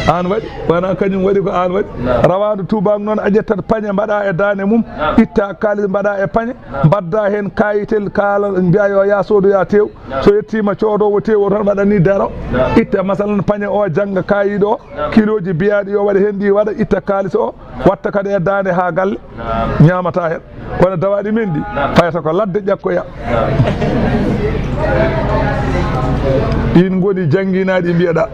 Aan waɗi, wona kañum waɗi ko aan waɗi. Rawaandu tuubaak noon a ƴettat pañe mbaɗa e daande mum, itta kaalis mbaɗa e pañe, mbadda heen kaayitel kaala mbiya yo ya soodoya tew. So yettiima coodoowo tew o tan waɗani daro. Itta masalan pañe o jannga kaayiɗo o, kilooji biyaaɗi yo waɗa heen ɗi waɗa, itta kaalis o, watta kadi e daande haa galle, ñaamata heen. Kono dawaaɗi men ɗi, fayata ko ladde ƴakkoya. Ɗin ngoni jannginaaɗi mbiyeɗa.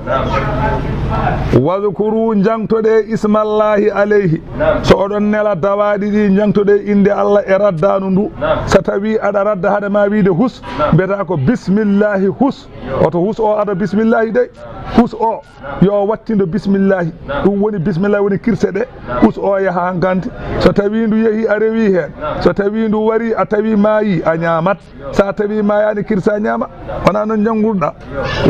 Wadhkuru, njaŋtoɗe ismallahi alayhi. So oɗon nela dawaaɗi ɗi, njaŋtoɗe innde Allah e raddaanu ndu. So tawi aɗa radda hade ma wiide hus, mbiyata ko bismillahi hus. Oto hus o ada bismillahi dey. Hus o yo wattindo bismillahi. Ɗum woni bismillahi woni kirse ɗe. Hus o yaha hankanti. So tawi ndu yehi a rewi heen. So tawi ndu wari a tawi maayi a ñaamat. So a tawi maayaani kirsa ñaama. Wona noon njannguɗa.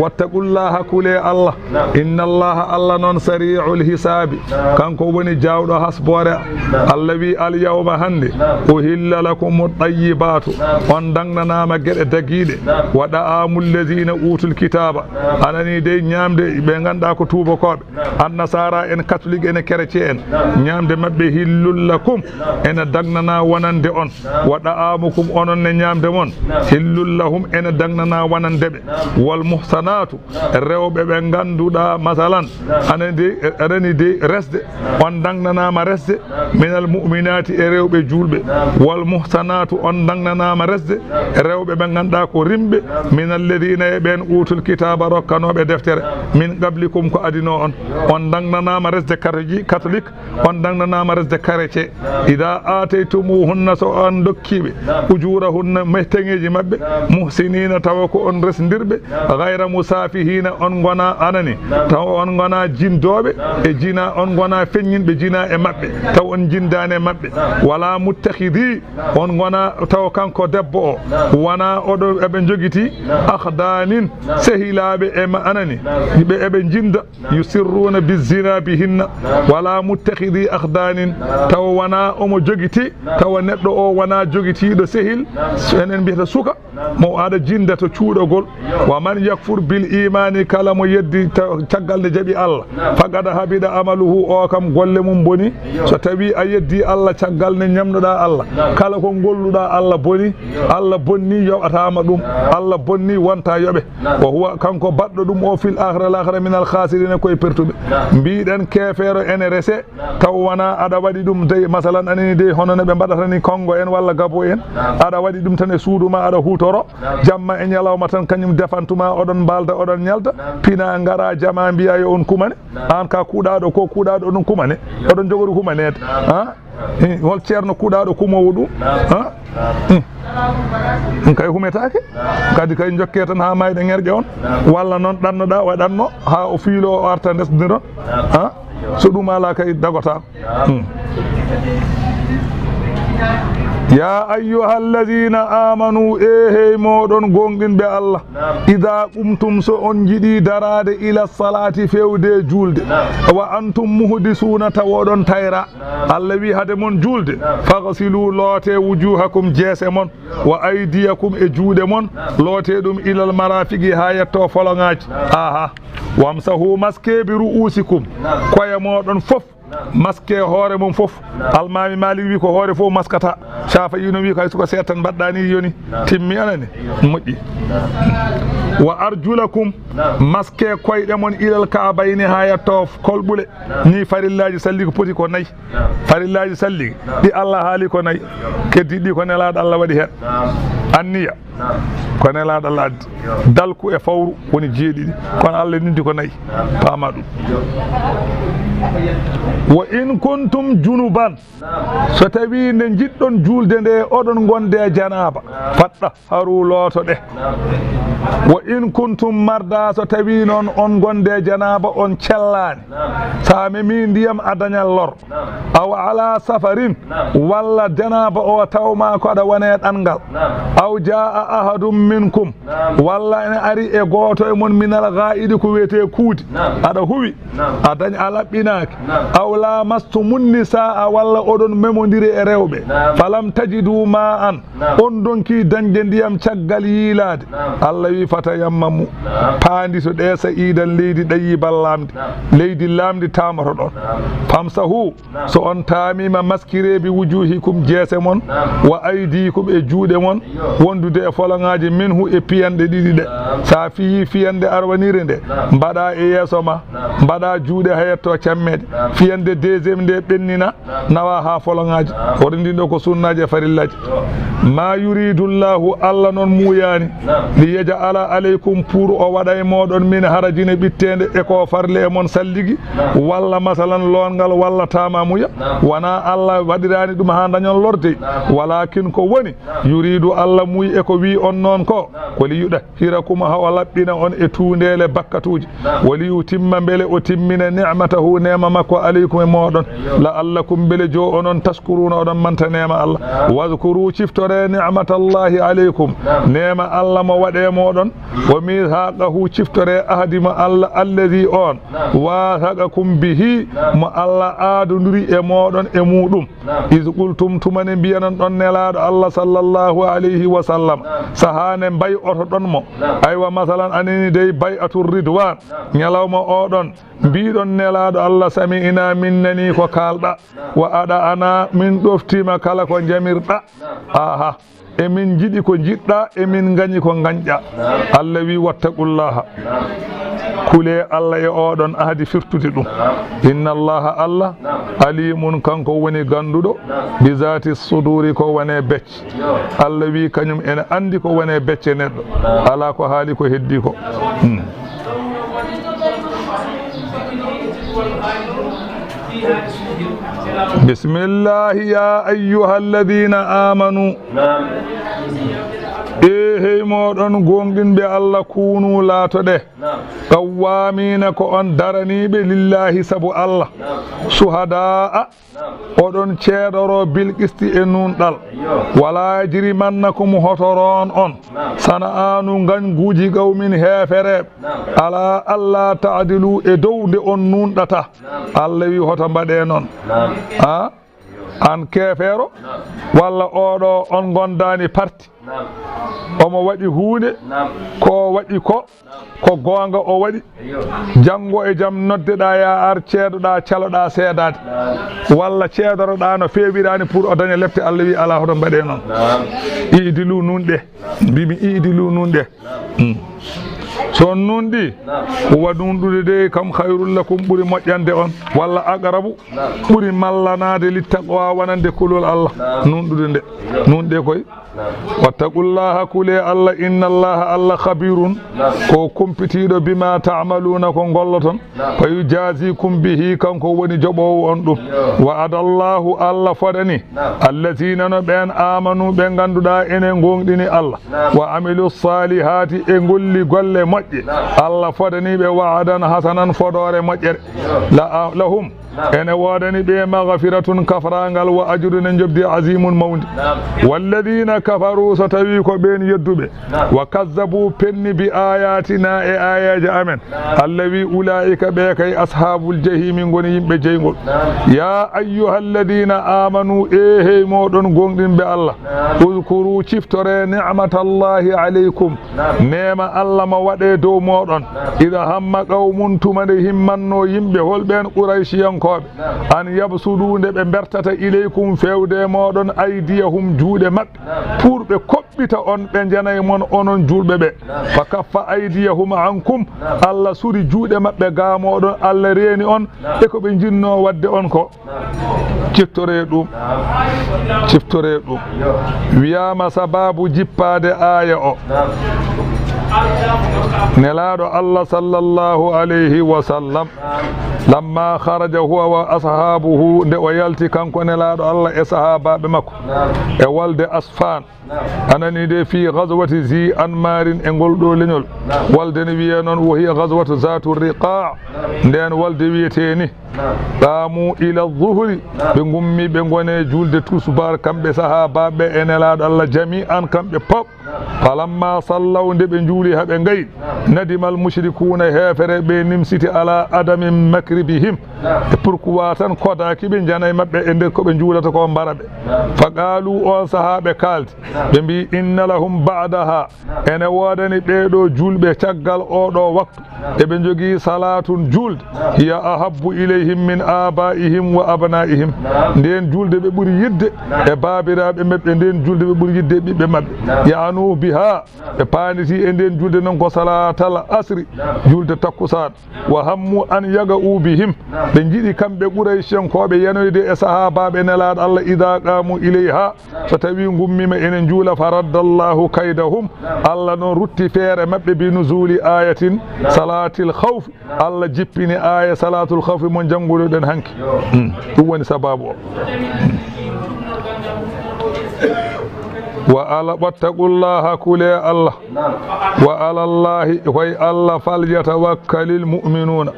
Wattaqullaha, kule Allah. Inna Allah Allah noon sari'ul hisaabi, kanko woni jaawɗo hasboore. Allah wi, "Al yawma, hannde, uhilla lakumu tayyibatu, on dagnanaama geɗe dagiiɗe, wa da'amul ladina utul kitaaba, anani dey ñaamde ɓe ngannduɗaa ko tuubakooɓe, annasara en, katolik en, e chrétien en, ñaamde maɓɓe hillul lakum, ene dagnana wonande on, wa da'amukum, onon ne ñaamde mon, hillul lahum, ene dagnana wonande ɓe, wal muhsanatu, rewɓe ɓe ngannduɗaa, masalan, anani dey, anani dey resde, on dagnanaama resde, minal mu'minaati, e rewɓe juulɓe, wal muhsanatu, on dagnanaama resde, e rewɓe ɓe ngannduɗaa ko rimɓe, minal ladina, e ɓeen utul kitaaba, rokkanooɓe deftere, min qablikum, ko adinoo on, on dagnanaama resde katoji-, katolik, on dagnanaama resde karece. Ida ataytumuhunna, so on dokkiiɓe, ujurahunna, mehtaŋeeji maɓɓe, muhsinina, tawa ko on resndirɓe, gayra musafihina, on ngona anani, tawa on ngona jindooɓe e jina, on ngona feññinɓe jina e maɓɓe, tawa on jindaani e maɓɓe, wala muttakhidi, on ngona tawa kanko debbo o, wona oɗo eɓe jogiti akhdanin, sehilaaɓe e ma-, anani, ɓe eɓe jinda, yusirruna bizina bihinna, wala muttakhidi akhdanin, tawa wona omo jogiti, tawa neɗɗo o wona jogitiiɗo sehil, enen mbiyata suka, mo aɗa jinda to cuuɗagol. Wa man yakfur bil imani, kala mo yeddi ta-, caggal nde jaɓi Allah, faqad habida amaluhu, o kam golle mum boni. So tawi a yeddi Allah caggal nde ñamnoɗa Allah, kala ko golluɗa Allah boni, Allah bonni, yoɓatama ɗum, Allah bonni, wonta yoɓe. Wa huwa, kanko baɗɗo ɗum o, fil akhira, lahira, minal khasirina, koye pertuɓe. Mbiɗen keefeero ene rese, taw wona aɗa waɗi ɗum dey, masalan, anani dey, hono no ɓe mbaɗata ni Kongo en walla Gabo en, aɗa waɗi ɗum tan e suudu ma, aɗa hutoro, jamma e ñalawma tan, kañum defantuma, oɗon mbalda, oɗon ñalda, pina ngara jama mbiya yo on kumane, an ka kuuɗaɗo, ko kuuɗaɗo oɗon kumane, oɗon jogori kumanede, ha? Eh, hol ceerno kuuɗaɗo kumowo ɗum? Ha? Hmm. Ɗum kay humetaake. Kadi kay jokke tan ha mayɗo ŋerƴe on. Walla noon ɗannoɗa, waɗanno ha o fiilo, o arta ndesdiron. Ha? So ɗum ala kay dagota. Hmm. Ya ayyuhal ladina amanu, e hey moɗon gonɗinɓe Allah. Ida qumtum, so on jiɗi daraade, ila salati, fewde e julde. Wa antum muhdisuna, tawa oɗon tayra. Allah wi hade mon julde, faghsilu, loote, wujuhakum, jeese mon, wa aydiyakum, e juuɗe mon, loote ɗum, ilal marafiqi, ha yetto foloŋaaji. Aha. Wamsahu, maske, bi ru'usikum, koye moɗon fof, maske hoore mum fof. Almami Malik wi ko hoore fof maskata. Shafi'i no wi ko hay suka seeɗa tan mbaɗɗa ni yoni. Timmi anani. Moƴƴi. Wa arjulakum, maske koyɗe mon, ilal ka'bayni, ha yetto kolɓule. Ni farillaaji salli ko poti ko nayi. Farillaaji salli ɗi Allah haali ko nayi. Keddi ɗi ko Nelaaɗo Allah waɗi heen. Anniya ko Nelaaɗo Allah addi. Dalku e fawru woni jeeɗiɗi. Kono Allah nindi ko nayi. Paama ɗum. Wa in kuntum junuban, so tawi nde njiɗɗon julde nde oɗon gonde janaaba, faɗɗa haru lootoɗe. Wa in kuntum marda, so tawi noon on gonde janaaba, on cellaani, sa memi ndiyam a dañat lor. Aw ala safarin, walla janaaba o tawma ko aɗa wone ɗanngal. Aw jaa ahadum minkum, walla ene ari e gooto e mon, minal ghaa'idi, ko wiyetee kuudi, aɗa huwi, a dañ, a laɓɓinaaki. Aw lamastumun nisaa, walla oɗon memondiri e rewɓe. Falam tajidu ma'an, on donki dañde ndiyam caggal yiilaade. Allah wi, fatayammamu, paandi to ɗe sa'idan, leydi ɗayyiban laamdi, leydi laamdi taamotoɗon. Famsahu, so on taamima, maskire, bi wujuhikum, jeese mon, wa aydikum, e juuɗe mon, wondude e foloŋaaji, minhu, e piyanɗe ɗiɗi ɗe. Sa fiyi fiyande arwanire nde, mbaɗa e yeeso ma, mbaɗa juuɗe ha yetto cammeeɗe. Fiyande deuxième nde ɓennina, nawa ha foloŋaaji. Hoto ndin ɗo ko sunnaaji e farillaaji. Ma yuridu Llahu, Allah noon muuyaani, li yaj'ala alaykum, pour o waɗa e mooɗon, min harajin, e ɓitteende e ko farle e mon salligi, walla masalan loongal, walla taamamuya. Wona Allah waɗiraani ɗum haa dañon lorde. Walakin ko woni, yuridu Allah Allah muuyi e ko wi'i on non ko, ko li yuɗahhirakum, ha o laɓɓina on e tuundeele bakkatuuji, wa li yutimma, mbele o timmina ni'matahu, neema makko, alaykum, e mooɗon, la'allakum, mbele jo onon, tashkuruna, oɗon manta neema Allah. Wadhkuru, ciftore, ni'matallahi alaykum, neema Allah mo waɗe mooɗon, wa mithaqahu, ciftore ahdi mo Allah, alladhi, on, wathaqakum bihi, mo Allah aadondiri e mooɗon e muuɗum. Iz qultum, tuma nde mbiyanon ɗon Nelaaɗo Allah sallallahu alayhi wa sallam, sahaa nde mbay'otoɗon mo. Aywa, masalan, anani dey bay'atu ridwan, ñalawma oɗon, mbiɗon Nelaaɗo Allah, sami'na, min nani ko kaalɗa, wa ada'na, min ɗoftima kala ko jamirɗa. Aha. E min njiɗi ko njiɗɗa, e min ngañi ko ngañɗa. Allah wi, wattaqullaha. Kule Allah e oɗon ahdi firtude ɗum. Inna Allaha, Allah, alimun, kanko woni ganduɗo, bi zati suduri, ko wone becce. Allah wi kañum ene andi ko wone becce neɗɗo. Ala ko haali ko heddi ko. Hmm. Bismillahi, ya ayyuhalladhina amanu. Naam. E hey moɗon gonɗinɓe Allah, kunu, laatoɗe. Naam. Qawwamina, ko on daraniɓe, lillahi, sabu Allah. Naam. Shuhada'a, naam, oɗon ceedoro, bil qisti, e nunɗal. Yo. Wala yajrimannakum, hotoron on. Naam. Sana'anu, ngañguuji, qawmin, heefereɓe. Naam. Ala alla ta'dilu, e dow nde on nunɗata. Naam. Allah wi, hoto mbaɗe non. Naam. Ha? An keefeero, naam, walla oɗo on gondaani parti. Naam. Omo waɗi huunde, naam, ko waɗi ko, naam, ko goonga o waɗi. Eyyo. Janngo e jam noddeɗaa, ya ar ceedoɗaa, caloɗaa seedaade. Naam. Walla ceedoroɗaa no feewiraani pour o daña lepte, Allah wi, alaa, hoto mbaɗe non. Naam. I'dilu, nunɗe. Mbimi, i'dilu, nunɗe. Hmm. So on nunɗi, naam, huwa, nunɗude de kam, khayrul lakum, ɓuri moƴƴande on, walla aqrabu, naam, ɓuri mallanaade, littaqwa, wonande kulol Allah. Naam. Nunɗude nde. Nunɗe koy. Naam. Wattaqullaha, kule Allah, innallaha, Allah, khabirun, naam, ko kumpitiiɗo, bima ta'maluna, ko ngolloton. Naam. Fa yujazikum bihi, kanko woni joɓoowo on ɗum. Yo. Wa'adallahu, Allah fodani. Naam. Allazina, no ɓeen, amanu, ɓe ngannduɗaa ene ngoongɗini Allah. Naam. Wa amilu salihati, e ngolli golle moƴƴe. Naam. Allah fodani ɓe wa'adan hasanan, fodoore moƴƴere. Yo. La, lahum, naam, ene woodani ɓe maghfiratun, kafraangal, wa ajrun, e njoɓdi, azimun, mawndi. Naam. Walladina kafaru, so tawi ko ɓeen yedduɓe. Naam. Wa kazzabu, penni, bi ayatina, e ayaji amen. Naam. Allah wi, ulaika, ɓe kay, ashabul jahimi, ngoni yimɓe jeyngol. Naam. Ya ayyuhalladina amanu, e hey moɗon gonɗinɓe Allah. Naam. Uzkuru, ciftore, ni'matallahi alaykum. Naam. Neema Allah mo waɗe dow moɗon. Naam. Ida hamma qawmun, tuma nde himmanno yimɓe, hol ɓeen? Qurayshiyankooɓe. Naam. An yabsudu, nde ɓe mbertata, ilaykum, fewde moɗon, aydiyahum, juuɗe maɓɓe. Naam. Pour ɓe koɓɓita on, ɓe janay mon, onon juulɓe ɓe. Naam. Fa kaffa aydiyahum ankum. Naam. Allah suri juuɗe maɓɓe ga moɗon, Allah reeni on, naam, e ko ɓe jinno waɗde on ko. Naam. Ciftore ɗum. Naam. Ciftore ɗum. Yo. Wiyama sababu jippaade aaya o. Naam. Nelaaɗo Allah sallallahu alayhi wa sallam. Lamma kharaja huwa wa ashabuhu, nde o yalti kanko Nelaaɗo Allah e sahaabaaɓe makko, naam, e wolde Asfaan. Naam. A nanii de, fi ghazwati Zi Anmarin, e ngol ɗo leñol. Naam. Wolde ne wiyee noon, wa hiya ghazwatu Zatu Riqa. Naam. Ndeen wolde wiyetee ni. Naam. Qamu ila zuhri, naam, ɓe ngummi, ɓe ngoni e juulde tusubaar, kamɓe sahaabaaɓe e Nelaaɗo Allah jami'an, kamɓe pop. Falamma sallaw, nde ɓe njuuli haa ɓe ngayni, nadimal mushrikuuna, heefere ɓe nimsiti, ala adami makribihim, e pourquoi tan kodaaki ɓe jana e maɓɓe e nder ko ɓe njuulata ko, mbara ɓe. Fa qaalu, oon sahaa ɓe kaaldi, ɓe mbii, inna lahum ba'daha, ene woodani ɓee ɗoo juulɓe caggal oo ɗoo waktu. Eɓe njogii salaatun, juulde, hiya ahabbu ilayhim min abaihim wa abnaihim. Ndeen juulde ɓe ɓuri yiɗde e baabiraaɓe maɓɓe, ndeen juulde ɓe ɓuri yiɗde e ɓiɓɓe maɓɓe. Ya'nu biha, ɓe paanditii e ndeen juulde noon ko salaatal asri, juulde takkusaan. Wa hammu an yaga'u bihim, ɓe njiɗi kamɓe Qurayshankooɓe yanoyde e sahaabaaɓe Nelaaɗo Allah, ida qaamu ilayha, so tawii ngummiima ene njuula, fa raddallahu kaydahum, Allah noon rutti feere maɓɓe, bi nuzuuli ayatin salaatil khawfi, Allah jippini aaya salaatul khawfi mo njanngunoɗen hanki. Hmm. Ɗum woni sababu o. Wa ala, wattaqullaha, kule Allah. Wa alallahi, koy Allah, falyatawakkalil mu'minuna.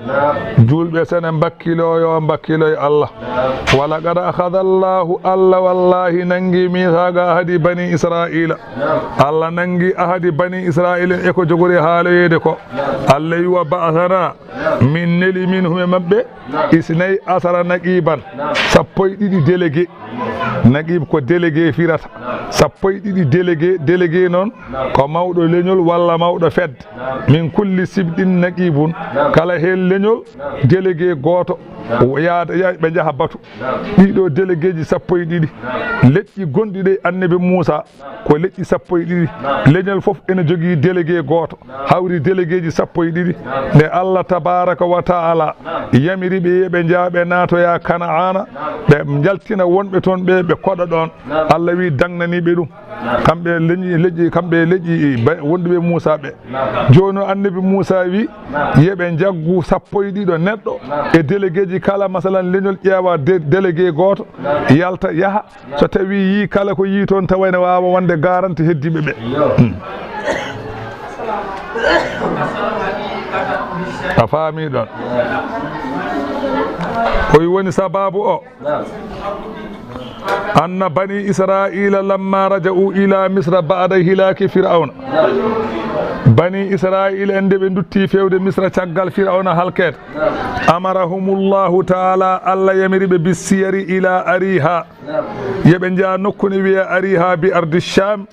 Julɓe sene mbakkilo yo mbakkiloy Allah. Wa laqad akhadha Allahu, Allah wallahi nangi mithaqa ahdi bani Isra'ila. Allah nangi ahdi bani Isra'ila e ko jogori haaloyeede ko. Allah wi wa ba'athana, min neli minhum e maɓɓe, isnay asara naqiban, sappo e ɗiɗi délégué. Naqib ko délégué firata. Sappo e ɗiɗi délégué, délégué noon ko mawɗo leñol walla mawɗo fedde. Min kulli sibtin naqibun, kala heen leñol délégué gooto. Yaada, ya-, ɓe njaha batu. Ɗiɗo déléguéji sappo e ɗiɗi. Leƴƴi gonɗi ɗe annabi Muusa ko leƴƴi sappo e ɗiɗi. Leñol fof ene jogii délégué gooto, hawri déléguéji sappo e ɗiɗi. Nde Allah tabaraka wa ta'ala yamiri ɓe, yo ɓe njaa, ɓe naatoya Kana'aana, ɓe njaltina wonɓe toon ɓe, ɓe koɗa ɗoon. Allah wi, daŋnanii ɓe ɗum. Kamɓe leñi, leƴƴi, kamɓe leƴƴi ba-, wonduɓe Muusa ɓe. Jooni o annabi Muusa wi, yo ɓe njaggu sappo e ɗiɗo neɗɗo e déléguéji kala, masalan, leñol ƴeewa dé-, délégué gooto, yalta, yaha. So tawi yii kala ko yii toon, tawa ene waawa wonde garanti heddiiɓe ɓe. Hmm. A faami ɗoon? Ko woni sababu o? Anna bani Israila lamma raja'u ila Misra ba'da hilaki Fir'auna. Bani Israila en, nde ɓe ndutti fewde Misra caggal Fir'auna halkeede. Amarahumullahu ta'ala, Allah yamiri ɓe, bissiyari ila Ariha. Yo ɓe njaa nokku ne wiyee Ariha bi ardi Sham,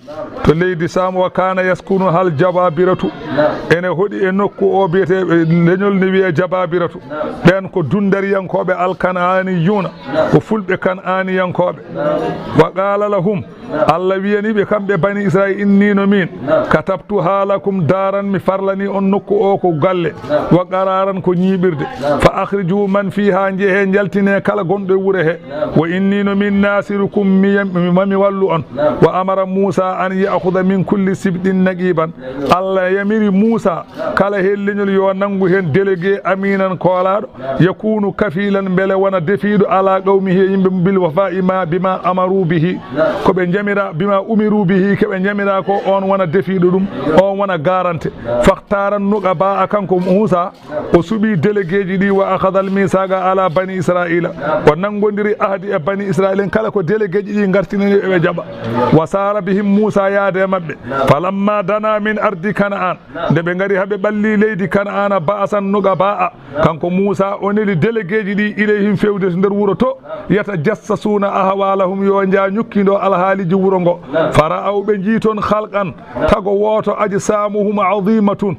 to leydi Sham, wa kana yaskunu hal jababiratu. Ene hoɗi e nokku o biyetee, leñol ne wiyee Jababiratu. Ɓeen ko dundariyankooɓe alkan'aniyuna, ko fulɓe kan'aniyankooɓe. Wa qala lahum, Allah wiyani ɓe kamɓe bani Israil, inni no min, katabtuha lakum daran, mi farlani on nokku o ko galle, wa qararan ko ñiiɓirde, fa akhriju man fiha, njehe njaltine kala gonɗo e wure he, wa inni no min nasirukum, mi yam-, mi, ma mi wallu on. Wa amara Musa an ya'khudha min kulli sibtin naqiban, Allah yamiri Musa kala heen leñol yo nanngu heen délégué aminan koolaaɗo, yakunu kafilan, mbele wona defiiɗo ala qawmihi e yimɓe mum, bil wafa'i ma bima amaru bihi, ko ɓe njamira, bima umiru bihi, ko ɓe njamira ko, on wona defiiɗo ɗum, on wona garante. Fakhtara nuqaba, kanko Musa, o suɓi déléguéji ɗi, wa akhadha al mithaqa ala bani Israila, o nanngondiri ahdi e bani Israila en, kala ko déléguéji ɗi ngartinani ɓe, ɓe jaɓa. Wa sara bihim, Musa yaade e maɓɓe. Falamma dana min ardi Kana'an, nde ɓe ngari haa ɓe ɓalli leydi Kana'ana, ba'asan nuqaba'a, kanko Musa o neli déléguéji ɗi ilayhim, fewde to nder wuro to, yatajassasuna ahwalahum, yo njaa ñukkindo alhaaliji wuro ngo. Fara'aw, ɓe njii toon, khalqan, tago wooto, ajsamuhum azimatun,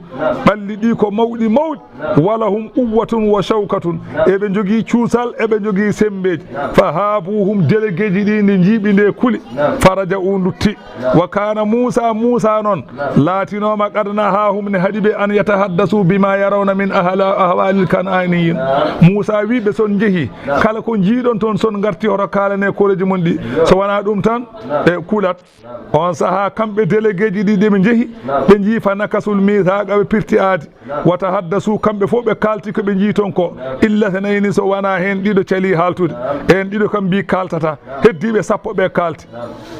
ɓalli ɗi ko mawɗi mawɗi, walahum quwwatun wa shawkatun, eɓe njogii cuusal, eɓe njogii semmbeeji. Fahabuhum, déléguéji ɗi nde njiiɓi nde kuli, faraja'u, ndutti. Wa kana Musa, Musa noon laatinooma, qad nahahum, ne haɗi ɓe, an yatahaddasu bima yarawna min ahla, ahwalil kan'aniyin. Musa wi ɓe, son njehi, kala ko njiiɗon toon, son ngarti, hoto kaalane koreeji mon ɗi, so wonaa ɗum tan ɓe kulat. On sahaa, kamɓe déléguéji ɗi, ɗi ɓe njehi, ɓe njii, fa nakasul mithaqa, ɓe pirti aadi. Wa tahaddasu, kamɓe fof ɓe kaalti ko ɓe njii toon ko, illa thnayni, so wonaa heen ɗiɗo calii haaltude. Heen ɗiɗo kam mbii kaaltataa. Heddiiɓe sappo ɓe kaalti.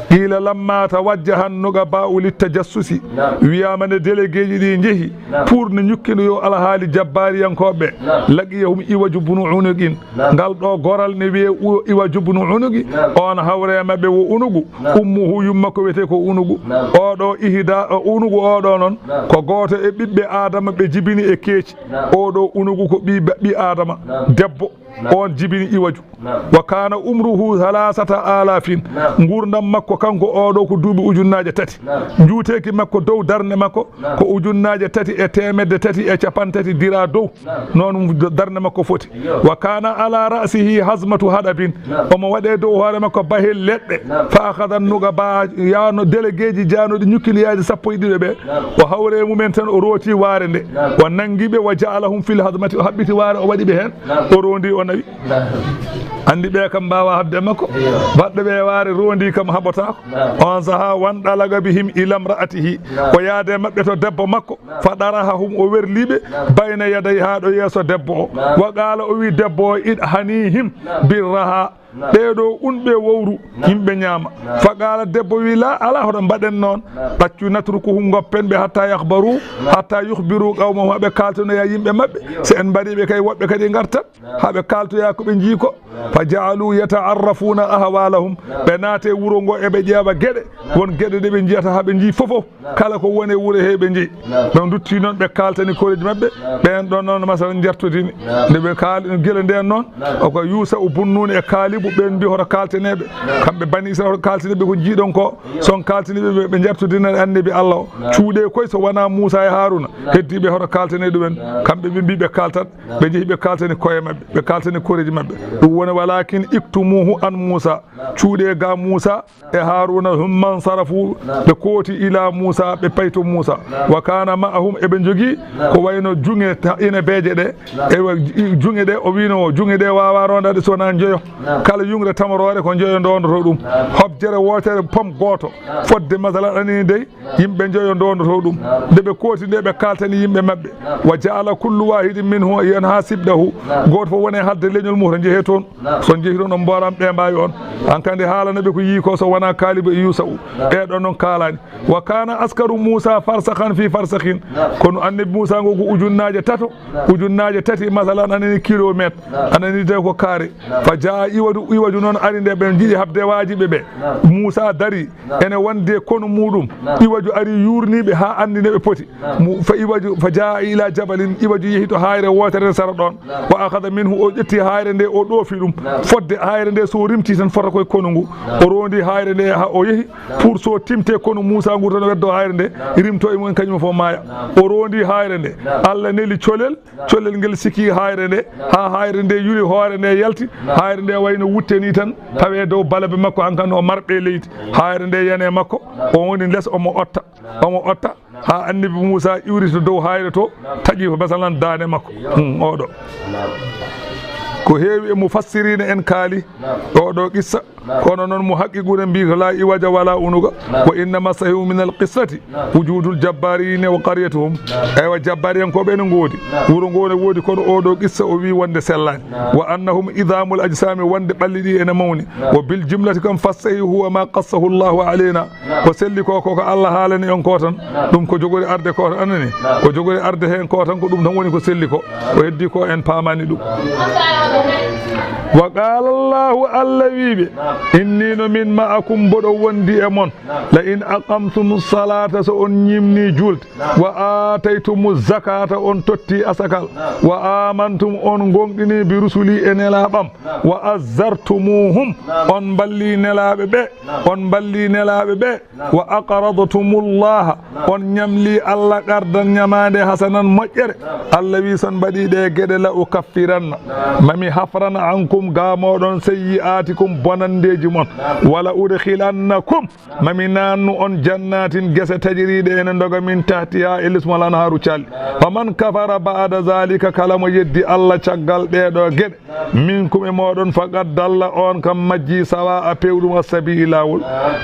Qila lamma tawajjaha nuqaba'u littajassusi. Wiyaama nde déléguéji ɗi njehi pour ne ñukkindo yo alhaali jabbaariyankooɓe. Laqiyahum Iwaju bunu Unuqin. Ngal ɗo goral ne wiyee u-, Iwaju bunu Unuqi. On hawre maɓɓe wo Unuqu. Ummuhu, yumma ko wiyetee ko Unuqu. Oɗo ihda, o Unuqu oɗo noon, ko gooto e ɓiɓɓe Adama ɓe jibini e keeci. Oɗo Unuqu ko ɓi, ɓi Adama, debbo. On jibini Iwaju. Wa kana umruhu thalathata alafin. Nguurndam makko kanko oɗo ko duuɓi ujunnaaje tati. Njuuteeki makko dow darnde makko ko ujunnaaje tati e teemedde tati e cappanɗe tati dira dow. Noon darnde makko foti. Wa kana ala ra'sihi hazmatu hadabin. Omo waɗe dow hoore makko bahel leɗɗe. Fa akhadha nuqaba, yaano déléguéji jaanoɗi ñukkiliyaaji sappo e ɗiɗo ɓe. O hawre mumen tan, o rooti waare nde. O nangi ɓe, wa ja'alahum fil hazmati, o haɓɓiti waare, o waɗi ɓe heen. O rondi, o nawi. Anndi ɓe kam mbaawa haɓde e makko. Baɗɗo ɓe waare rondi kam haɓotaako. On saha wan ɗalaga bihim ila mra'atihi. O yaade maɓɓe to debbo makko. Fa ɗaraha hum o werli ɓe. Bayna yaday haa ɗo yeeso debbo o. Wa qaala o wi debbo o id hanihim birraha. Ɓeeɗo un ɓe wowru yimɓe ñaama. Fa qaala debbo wi la ala hoto mbaɗen noon. Ɗaccu natrukuhum goppen ɓe hatta yahbaru. Hatta yuhbiru qawmahum haɓe kaaltanoya yimɓe maɓɓe. So en mbaɗi ɓe kay woɓɓe kadi ngartat. Haɓe kaaltoya ko ɓe njii ko. Fa ja'alu yata'arrafuna ahwalahum. Ɓe naate wuro ngo eɓe ƴeewa geɗe. Won geɗe ɗe ɓe njiyata haɓe njii fofof. Kala ko woni e wuro he ɓe njii. Ɓe ndutti noon ɓe kaaltani koreeji maɓɓe. Ɓeen ɗon noon masala njartodini. Nde ɓe kaali gila ndeen noon. O ko Yuusa o Bunnuuni e Kaalibu ɓeen mbi hoto kaaltaneeɓe. Kamɓe bani Israel hoto kaaltaneeɓe ko njiiɗon ko. So on kaaltaniiɓe ɓe ɓe njartodina annabi Allah o. Cuuɗe koy so wonaa Muusa e Haaruna. Heddiiɓe hoto kaaltane ɗumen. Kamɓe ɓe mbi ɓe kaaltat. Ɓe njehi ɓe kaaltani koye maɓɓe. Ɓe kaaltani koreeji maɓɓe. Ɗum woni walakin iktumuhu an Muusa. Cuuɗe ga Muusa. E Haaruna humman sarafu ɓe kooti ila Muusa ɓe payto Muusa. Wa kana ma'ahum eɓe njogii ko wayno juŋe ta- inabeeje ɗe. Ewa juŋe ɗe o wiino juŋe ɗe waawa rondaade so wonaa njoyo. Kala yuŋre tamoroore ko njoyo ndondoto ɗum. Hobjere wootere pom gooto. Fodde masalan anini dey yimɓe njoyo ndondoto ɗum. Nde ɓe kooti nde ɓe kaaltani yimɓe maɓɓe. Wa ja'ala kullu wahidin minhu yanha sibdahu. Gooto fof woni e hadde leñol mum to njehee toon. So on njehi toon on mbooram ɓe mbaawi on. An kandi haalana ɓe ko yii ko so wonaa Kaalibu e Yuusa'u. Ɓee ɗon noon kaalaani. Wa kana askaru Muusa farsakhan fi farsakhin. Kono annabi Muusa ngo ko ujunnaaje tato. Ujunnaaje tati masalan anani kilomètre. Anani de ko kaare. Fa jaa iwaju iwaju noon ari nde ɓe njiɗi haɓde waajiɓe ɓe. Muusa dari. Ene wonde konu muɗum. Iwaju ari yurniɓe ha andi nde ɓe poti. Mu- fa iwaju fa jaa ila jabalin iwaju yehi to hayre wotere sara ɗon. Wa akhadha minhu o ƴetti hayre nde o ɗoofi ɗum. Fodde hayre nde so rimti tan fota koye konu ngu. O rondi hayre nde ha o yehi pour so timte konu Muusa ngu tan weddo hayre nde. Rimto e mum kañum fof maaya. O rondi hayre nde. Allah neli colel. Collel ngel sikki hayre nde, haa hayre nde yuli hoore nde yalti, hayre nde wayno wutte ni tan, tawe dow balabe makko, hankan o marɓe leydi. Hayre nde yani e makko, o woni les omo otta, omo otta, haa annabi Muusa iwrito dow hayre to, taƴi ko basalan daande makko. Hmm, oɗo. Ko heewi e mufassiriina en kaali oɗo qissa. Kono noon mo haqqi gure mbi ko la iwaja wala unuga. Wa innama sahihu min al qissati wujudul jabbarina wa qaryatuhum. Eywa jabbariyankoɓe ene ngoodi, wuro ngo ne woodi kono oɗo qissa o wi wonde sellani. Wa annahum idhamul ajsami wonde ɓalli ɗi ene mawni. Wa bil jumlati kam fassahihu huwa ma qassahu Allahu alayna. Ko selli ko koko Allah haalani on ko tan. Ɗum ko jogori arde ko tan anani. Ko jogori arde hen ko tan ko ɗum tan woni ko selli ko. Ko heddi ko en paamani ɗum. Wa qala Allahu, Allah wiiɓe, inni no min ma'akum mboɗo wondi e mon. La in aqamtumu salata so on ñimni julde. Wa ataytumu zakata on totti asakal. Wa amantum on gonɗini bi rusuli e nelaɓam. Wa azzartumuhum on mballi nelaɓe ɓe. On mballi nelaɓe ɓe. Wa aqradtumullaha on ñamli Allah qardan ñamande hasanan moƴƴere. Allah wi son mbaɗi ɗe geɗe la ukaffiranna mami hafran ankum ga moɗon sayyi'atikum bonandeji mon. Wala udkhilannakum mami nannu on jannatin gese tajiriɗe ene doga min tahtiha e lismol anharu calɗi. Faman kafara ba'da zalika kala mo yeddi Allah caggal ɗeɗo geɗe. Minkum e moɗon faqad dalla on kam majji sawa a pewɗum assabi e lawol.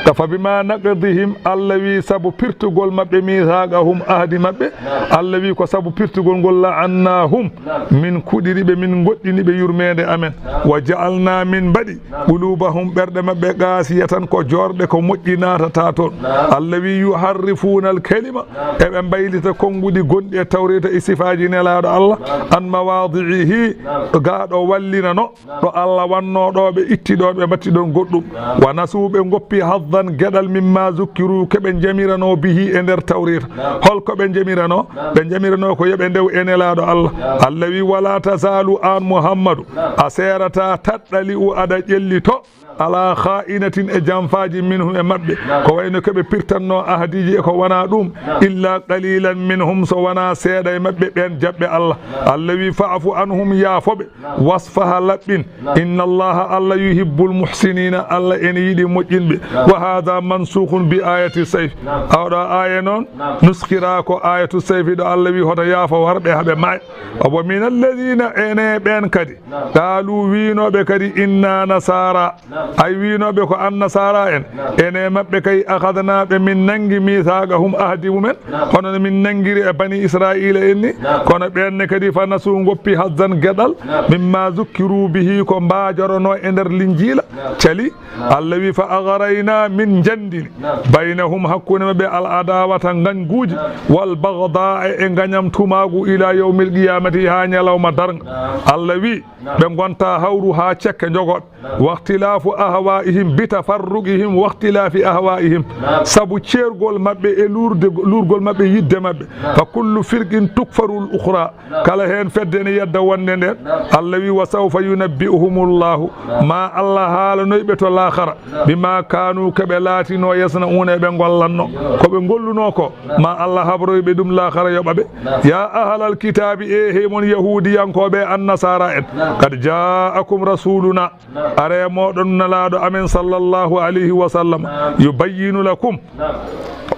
Ka fa bima naqdihim Allah wi sabu pirtugol maɓɓe mithaqahum ahdi maɓɓe. Allah wi ko sabu pirtugol ngol la'annahum min kuɗiri ɓe min goɗɗini ɓe yurmede amen. Wa ja'alna min mbaɗi qulubahum ɓerɗe maɓɓe qasiyatan ko jorɗe ko moƴƴi natata toon. Allah wi yuharrifuna al kalima eɓe mbaylita konnguɗi gonɗi e tawreta e sifaji nelaɗo Allah an mawadi'ihi ga ɗo wallinano. Ɗo Allah wanno ɗo ɓe itti ɗon ɓe mbatti ɗon goɗɗum. Wa nasu ɓe ngoppi haddan geɗal mimma zukkiru ke ɓe jamirano bihi e nder tawreta. Holko ɓe jamirano? Ɓe jamirano ko yoɓe ndew e nelaɗo Allah. Allah wi wala tazalu an Muhammadu a serata taɗɗali u aɗa ƴellito ala kha'inatin e janfaji minhum e maɓɓe ko wayno ko ɓe pirtanno ahadiji e ko wona ɗum illa qalilan minhum so wona seeɗa e maɓɓe ɓen jaɓɓe Allah. Allah wi fa'fu anhum yaafoɓe. Wasfaha laɓɓin. Inna Allaha Allah yuhibbul muhsinina Allah ene yiɗi moƴƴinɓe. Wa hadha mansukhun bi ayati sayf. Awɗo aya noon nuskira ko ayatu sayfi ɗo Allah wi hoto yaafo warɓe haɓe maaya. Wa min alladhina ene ɓen kadi qalu Wiinooɓe kadi, "Inna nasaara." Ay wiinooɓe ko annasaara en. Ene maɓɓe kay, "Akhadna," ɓe min nangi, "mithaqahum," ahdi mumen. Hono no min nangiri e bani Israa'iila en ni. Kono ɓeen ne kadi, "fa nasu," ngoppi, "hazzan," geɗal, "mimma zukkiru bihi," ko mbaajorono e nder Linjiila, cali. Allah wi, "fa aghrayna," min njandini, "baynahum," hakkunde maɓɓe, "al adawata," ngañguuji, "wal baghdaa," e ngañam tumaagu, "ila yawmil qiyamati," haa ñalawma darnga. Allah wi, ɓe ngonta hawru haa cekke njogooɓe. "Wakhtilafu ahwa'ihim bi tafarruqihim wakhtilafi ahwa'ihim." Sabu ceergol maɓɓe e luurde, luurgol maɓɓe, yiɗde maɓɓe. "Fa kullu firqin tukfarul ukhra." Kala heen fedde ene yedda wonde nden. Allah wi, "Wa sawfa yunabbi'uhumullahu." Ma Allah haalanoy ɓe to laakhara. "Bima kanu," ko ɓe laatino, "yasna'una," e ɓe ngollanno. Ko ɓe ngolluno ko, ma Allah habroy ɓe ɗum laakhara yoɓa ɓe. "Ya ahlal kitaabi," e hey mon Yahuudiyankooɓe, annasaara en. "Qad ja'akum rasuluna." Are moɗon Nelaaɗo amen sallallahu alayhi wa sallam. "Yubayyinu lakum."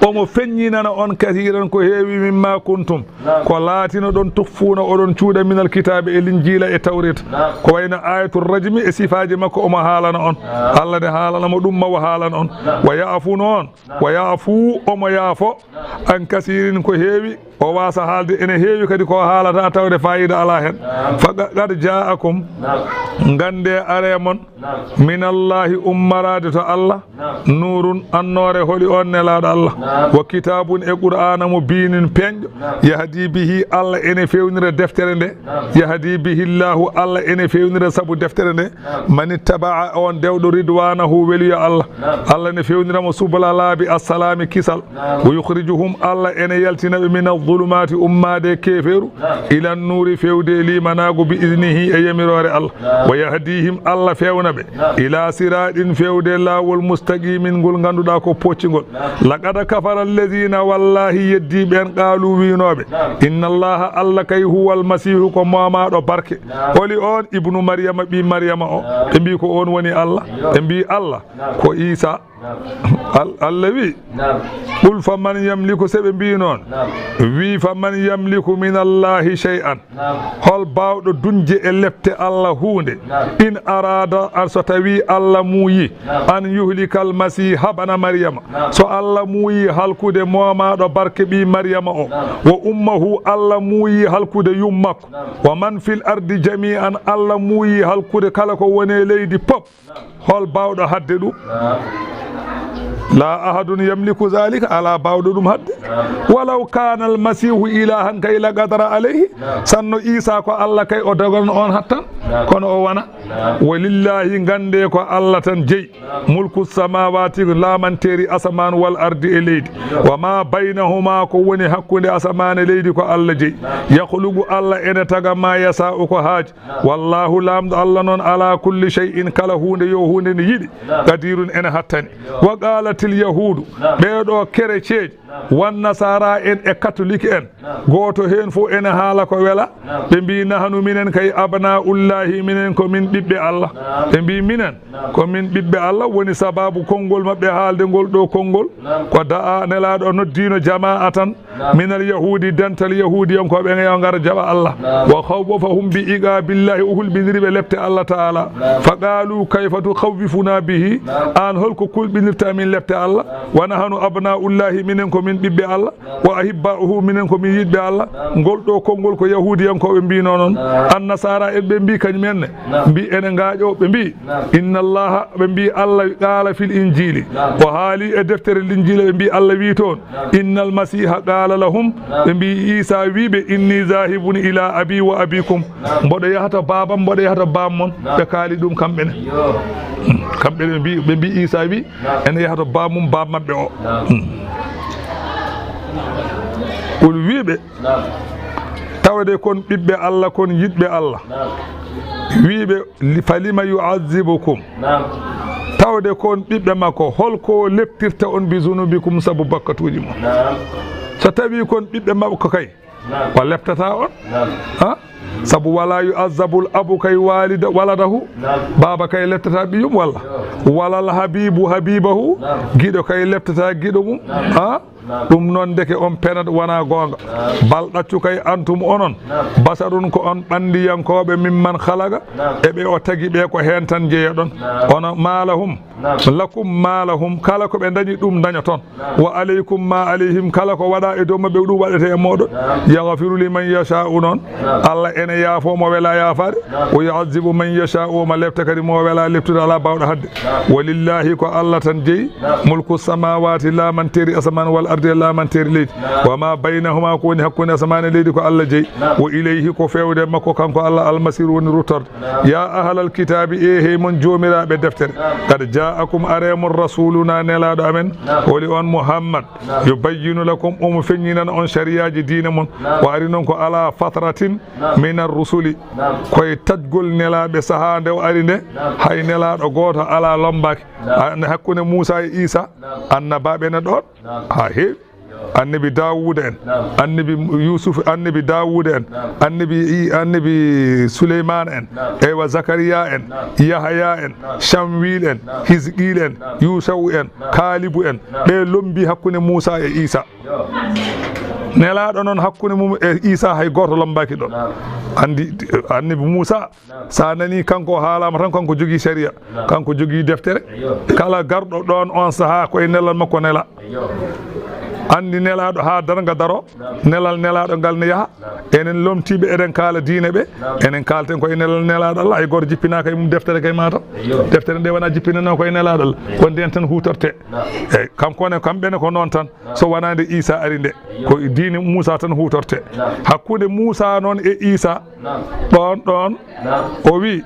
Omo feññinana on "kathiran," ko heewi, "mimma kuntum," ko laatinoɗon, "tukhfuna," oɗon cuuɗa, "minal kitaabi," e Linjiila e Tawreeta. Ko wayno ayatul rajmi e sifaaji makko, omo haalana on. Allah ne haalana mo ɗum, ma o haalana on. "Wa ya'fu," noon, "wa ya'fu," omo yaafo, "an kathirin," ko heewi. O waasa haalde ene heewi kadi ko haalata, tawde faayiida alaa heen. "Fa qad ja'akum," ngannde are mon, "minallahi," ummaraade to Allah, "nuurun," annoore, holi on Nelaaɗo Allah, "wa kitaabun," e Qur'aana mo, "biinun," peeñɗo, "yahdi bihi," Allah ene feewnira deftere nde, "yahdi bihi Allahu," Allah ene feewnira sabu deftere nde, "manittaba'a," on dewɗo, "ridwanahu," weluya Allah, Allah ne feewnira mo subula laabi assalaami, kisal. "Wa yukhrijuhum," Allah ene yaltina ɓe, "mina dhulumaati," ummaade keefeeru, "ila nuuri," feewde e liimanaagu, "bi idnihi," e yamiroore Allah. "Wa yahdihim," Allah feewna ɓe, "ila siraatin," feewde laawol, "mustaqimin," ngol ngannduɗaa ko poccingol. "Laqad kafara alladhina," wallahi yeddi ɓeen, "qalu," wiinooɓe, "inna Allaha," Allah kay, "huwa almasihu," ko moomaaɗo barke. Holi on? Ibnu Maryama, ɓii Maryama o. Ɓe mbii ko on woni Allah. Ɓe mbii Allah ko Isa. Al-, Allah wi, "Qul faman yamliku," se ɓe mbii noon, wi, "faman yamliku min Allahi shay'an," hol baawɗo duñde e lepte Allah huunde, "in arada," an so tawi Allah muuyi, "an yuhlikal masiha bana Maryama," so Allah muuyi halkude moomaaɗo barke ɓii Maryama o, "wa ummahu," Allah muuyi halkude yummakko, "wa man fil ardi jami'an," Allah muuyi halkude kala ko woni e leydi pop. Hol baawɗo haɗde ɗum? La ahadun yamliku zalika, alaa baawɗo ɗum haɗde. Walaw kana almasihu ilahan kay la qadara alayhi. Sanno Isa ko Allah kay, o dogan on hattan. Kono o wona. Walillahi, ngannde ko Allah tan jeyi. Mulku samawati, laamanteeri asamaan, wal ardi, e leydi. Wa ma baynahuma, ko woni hakkunde asamaan e leydi, ko Allah jeyi. Yakhluqu, Allah ene taga, ma yasha'u, ko haaji. Wallahu, Laamɗo Allah noon, ala kulli shay'in, kala huunde, yo huunde nde yiɗi, qadirun, ene hattani. Wa qalatil yahuudu, ɓeeɗo kereceeji, wan nasaara en e katolik en, gooto heen fof ene haala ko wela. Ɓe mbii, "Nahnu, minen kay, abnaullahi, minen ko min ɓiɓɓe Allah." Ɓe mbii, "Minen ko min ɓiɓɓe Allah." Woni sababu konngol maɓɓe haalde ngol ɗo konngol, ko da'a Nelaaɗo noddiino jamaa'atan minal yahuudi, dental yahuudiyankooɓe, yo ngar jaɓa Allah. "Wa khawwafahum bi iqabillahi," o hulɓiniri ɓe lepte Allah taala. "Fa qalu kayfa tukhawwifuna bihi," aan holko kulɓinirta min lepte Allah? "Wa nahnu abnaullahi," minen ko min ɓiɓɓe Allah. "Wa ahibba'uhu," minen ko min yiɗɓe Allah. Ngol ɗo konngol ko yahuudiyankooɓe mbiino noon. Annasaara en ɓe mbii kañum en ne, mbii ene ngaaƴoo, ɓe mbii, "Inna Allaha," ɓe mbii, "Allah qaala fil injiili," o haali e deftere Linjiila, ɓe mbii Allah wii toon, "Innal masiiha qaala lahum," ɓe mbii Iisa wii ɓe, "Inni zaahibun ila abi wa abikum," mboɗo yaha to baabam, mboɗo yaha to baam mon. Ɓe kaali ɗum kamɓe ne. Kamɓe ne ɓe mbii, ɓe mbii Iisa wii ene yaha to baamum, baam maɓɓe o. Qul, wii ɓe, tawde kon ɓiɓɓe Allah, kon yiɗɓe Allah. Wii ɓe, "Li-, falima yu'azzibukum?" Tawde kon ɓiɓɓe makko, holko leptirta on bi zunubikum, sabu bakkatuuji mon? So tawi kon ɓiɓɓe makko kay, o leptata on. Ha? Sabu wala yu'azzabul abu kay walida, waladahu. Baaba kay leptata ɓiyum, walla? Walal habibu habibahu. Giɗo kay leptata giɗo mum. Ha? Ɗum noon ndeke on penat wonaa goonga. Bal ɗaccu kay antum onon, basarun ko on ɓanndiyankooɓe mimman khalaqa, e ɓe o tagi ɓe ko heen tan njeyaɗon. Ono ma lahum, lakum ma lahum, kala ko ɓe ndañi ɗum ndañoton. Wa alaykum ma alayhim, kala ko waɗa e dow maɓɓe ɗum waɗete e mooɗon. Yaghfiru liman yasha'u noon, Allah ene yaafo mo wela yaafaade. Wa yu'azzibu man yasha'u, omo lefta kadi mo wela leftude, alaa baawɗo hadde. Walillahi, ko Allah tan jeyi, mulku samawati, laamanteeri asamaan, wal ardi, e laamanteeri leydi. Wa ma baynahuma, ko woni hakkunde asamaan e leydi, ko Allah jeyi. Wa ilayhi, ko feewde makko kanko Allah, almasiru woni ruttorde. Ya ahlal kitaabi, e hey mon joomiraaɓe deftere. Qad ja'akum, are mon, rasuluna, nelaaɗo amen, holi on Muhammad. Yubayyinu lakum, omo feññinan on shariyaaji diine mon. O ari noon ko ala fatratin minar rusuli, koye taƴgol nelaaɓe, sahaa nde o ari nde, hay nelaaɗo gooto alaa, lommbaaki. A, hakkunde Muusa e Iisa, annabaaɓe ne ɗoon haa heewi. Annabi Daawuuda en, annabi Yuusuf, annabi Daawuuda en, annabi I-, annabi Suleymaana en, eywa, Zakariya en, Yahaya en, Shamwil en, Hizqil en, Yuusau en, Kaalibu en, ɓe lommbii hakkunde Muusa e Iisa. Nelaaɗo noon, hakkunde mum e Iisa hay gooto lommbaaki ɗoon. Anndi, annabi Muusa, so a nanii kanko haalaama tan, kanko jogii sariya, kanko jogii deftere. Kala garɗo ɗoon oon sahaa, ko e nelal makko nelaa. Anndi nelaaɗo haa darnga daroo, nelal nelaaɗo ngal ne yaha. Enen lomtiiɓe, eɗen kaala diine ɓe, enen kaalten ko e nelal nelaaɗo Allah. Hay gooto jippinaaka e mum deftere kay, mataw. Deftere nde wonaa jippinanoo ko e nelaaɗo Allah, ko ndeen tan huutortee. Eey, kam ko ne, kamɓe ne ko noon tan. So wonaa nde Iisa ari nde, ko diine Muusa tan huutortee. Hakkunde Muusa noon e Iisa, ɗoon, ɗoon, o wii,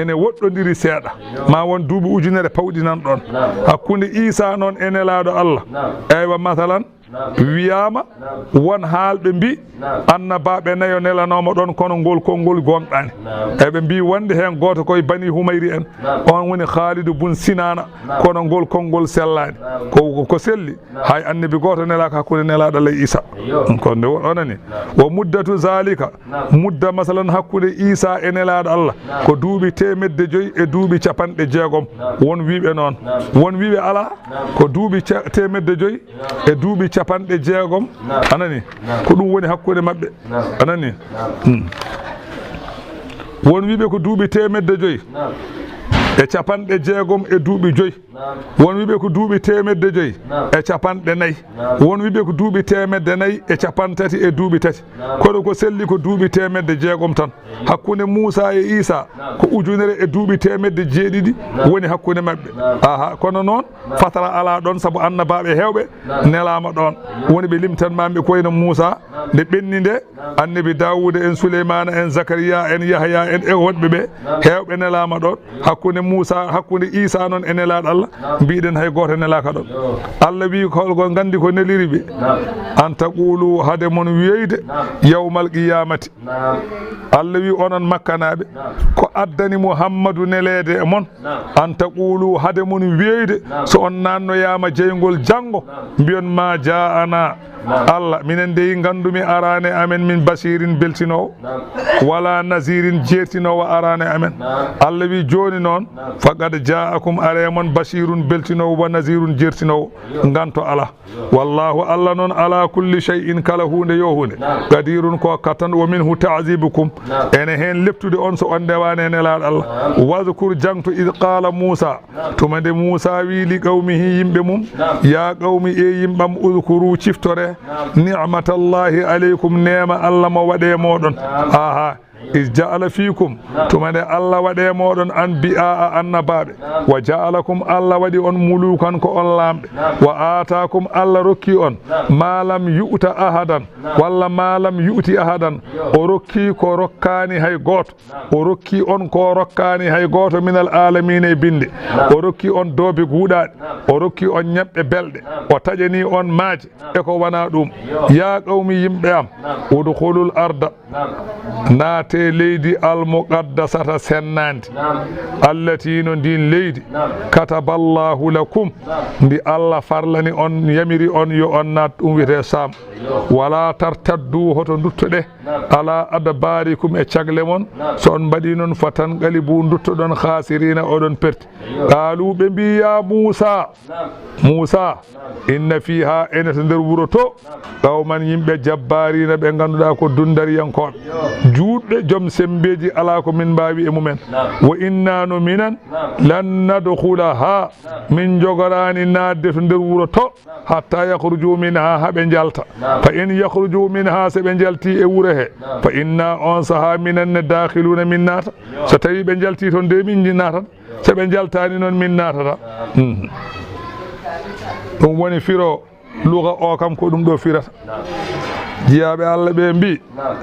ene woɗɗondiri seeɗa. Ma won duuɓi ujunere pawɗi nan ɗoon. Hakkunde Iisa noon e nelaaɗo Allah. Eywa, masalan, wiyaama, won haalɓe mbii, annabaaɓe nayo nelanooma ɗoon, kono ngol konngol goongɗaani. Eɓe mbii wonde heen gooto koye Bani Humayri en, oon woni Khaalidu bun Sinaana, kono ngol konngol sellaani. Ko, ko selli, hay annabi gooto nelaaka hakkunde nelaaɗo Allah Iisa. Ko nde won, onani. Wa muddatu zalika, mudda, masalan, hakkunde Iisa e nelaaɗo Allah, ko duuɓi teemedde joyi e duuɓi capanɗe jeegom. Won wiiɓe noon. Won wiiɓe alaa, ko duuɓi ca-, teemedde joyi e duuɓi capanɗe jeegom. Anani? Ko ɗum woni hakkunde maɓɓe. Anani? Hmm. Won wiiɓe ko duuɓi teemedde joyi e capanɗe jeegom e duuɓi joyi. Won wiiɓe ko duuɓi teemedde joyi e capanɗe nayi. Won wiiɓe ko duuɓi teemedde nayi e capantati e duuɓi tati. Kono ko selli ko duuɓi teemedde jeegom tan. Hakkunde Muusa e Iisa ko ujunere e duuɓi teemedde jeeɗiɗi woni hakkunde maɓɓe. Aha, kono noon, fatara alaa ɗoon, sabu annabaaɓe heewɓe nelaama ɗoon. Woni ɓe limtan maami ɓe ko wayno Muusa, nde ɓenni nde, annabi Daawuda en, Suleymaana en, Zakariya en, Yahaya en, e woɗɓe ɓe, heewɓe nelaama ɗoon. Hakkunde Muusa, hakkunde Iisa noon e nelaaɗo Allah, mbiɗen hay gooto nelaaka ɗoon. Allah wii ko holko nganndi ko neliri ɓe? An taqulu, hade mon wi'eyde, yawmal qiyamati. Allah wii onon Makkanaaɓe, ko addani Muhammadu neleede e mon? An taqulu, hade mon wi'eyde, so on naannoyaama jeyngol janngo, mbiyon ma ja'ana. Allah, minen dey nganndumi araani amen min bashirin beltinoowo, wala nazirin jeertinoowo araani amen. Allah wii jooni noon, faqad ja'akum, are mon, bashirun beltinoowo wa nazirun jeertinoowo. Nganto alaa. Wallahu, Allah noon, ala kulli shay'in, kala huunde yo huunde, qadirun, ko kattan, wa minhu ta'zibukum, ene heen leptude on so on ndewaani e nelaaɗo Allah. Wadhkur, jaŋto, idh qala Musa, tuma nde Muusa wii li qawmihi, yimɓe mum, ya qawmi, e yimɓam, udhkuru, ciftore, ni'matallahi alaykum, neema Allah mo waɗe mooɗon. Aha. Is ja'ala fiikum, tuma nde Allah waɗe mooɗon anbiya'a, annabaaɓe, wa ja'alakum, Allah waɗi on mulukan, ko on laamɓe, wa aataakum, Allah rokki on ma lam yu'ta ahadan, walla ma lam yu'ti ahadan, o rokki ko rokkaani hay gooto, o rokki on ko rokkaani hay gooto minal aalamiina e binde, o rokki on doobe guuɗaaɗe, o rokki on ñaɓɓe belɗe, o taƴani on maaje e ko wonaa ɗum. Ya qawmi, yimɓe am, udkhulul arda, naat, natte leydi almuqaddasata sennandi. Naam. Allati no ndin leydi. Naam. Kataballahu lakum. Naam. Ndi Allah farlani on, yamiri on yo on naat ɗum wiyetee Saam. Wala tartaddu hoto nduttoɗe. Naam. Ala adbarikum e cagle mon. Naam. So on mbaɗi noon fatanqalibu nduttoɗon khasirina oɗon perti. Qaalu ɓe mbi ya Muusa. Naam. Muusa. Inna fiha ene to nder wuro to. Qawman yimɓe jabbarina ɓe ngannduɗaa ko dundariyankooɓe. Juutɓe joom semmbeeji alaa ko min mbaawi e mumen. Naam. Wa inna no minen. Naam. Lan nadkhulaha. Naam. Min njogoraani naatde to nder wuro to. Hatta yakhruju minha haa ɓe njalta. Naam. Fa in yakhruju minha so ɓe njalti e wuro he. Naam. Fa inna on saha minen ne dakhiluna min naata. Yo. So tawi ɓe njalti toon de min nji- naatan. Yo. So ɓe njaltaani noon min naatata. Naam. Mhm. Ɗum woni firo luga o kam ko ɗum ɗo firata. Naam. Jiyaaɓe Allah ɓe mbi. Naam.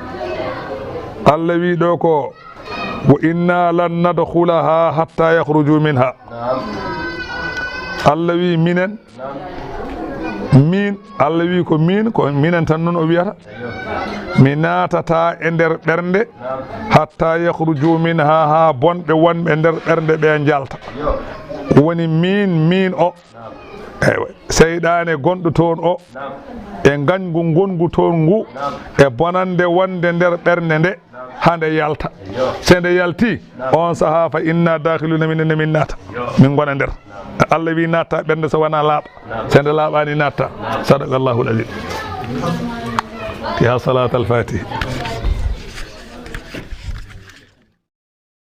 Allah wi ɗo ko wa inna lan nadkhulaha hatta yakhruju minha. Naam. Allah wi minen. Naam. Min, Allah wi ko min, ko minen tan noon o wiyata. Yo. Mi naatata e nder ɓernde. Naam. Hatta yakhruju minha, haa bonɓe wonɓe nder ɓernde ɓe njalta. Yo. Woni min, min o. Naam. Eywa. Seyɗaane gonɗo toon o. Naam. E ngañgu ngongu toon ngu. Naam. E bonande wonde nder ɓernde nde. Haa nde yalta. Yo. So nde yalti, naam, on saha fa inna dakhiluna, minen ne min naata. Yo. Min ngona nder. Naam. Allah wi natta ɓernde so wona laaɓa. Naam. So nde laaɓani natta. Naam. Sadaqallahul azim. Ki ha salatal fatih.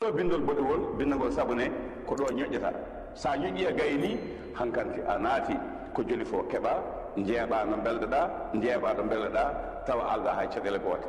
Ɗo bindol boɗewol, bindagol sabone, ko ɗo ñoƴƴata. Sa ñoƴƴi a gayni, hankanti a naati, ko joli fof keɓa, njeeɓa no mbelɗoɗa, njeeɓa no mbelɗoɗa, tawa alda hay caɗele goote.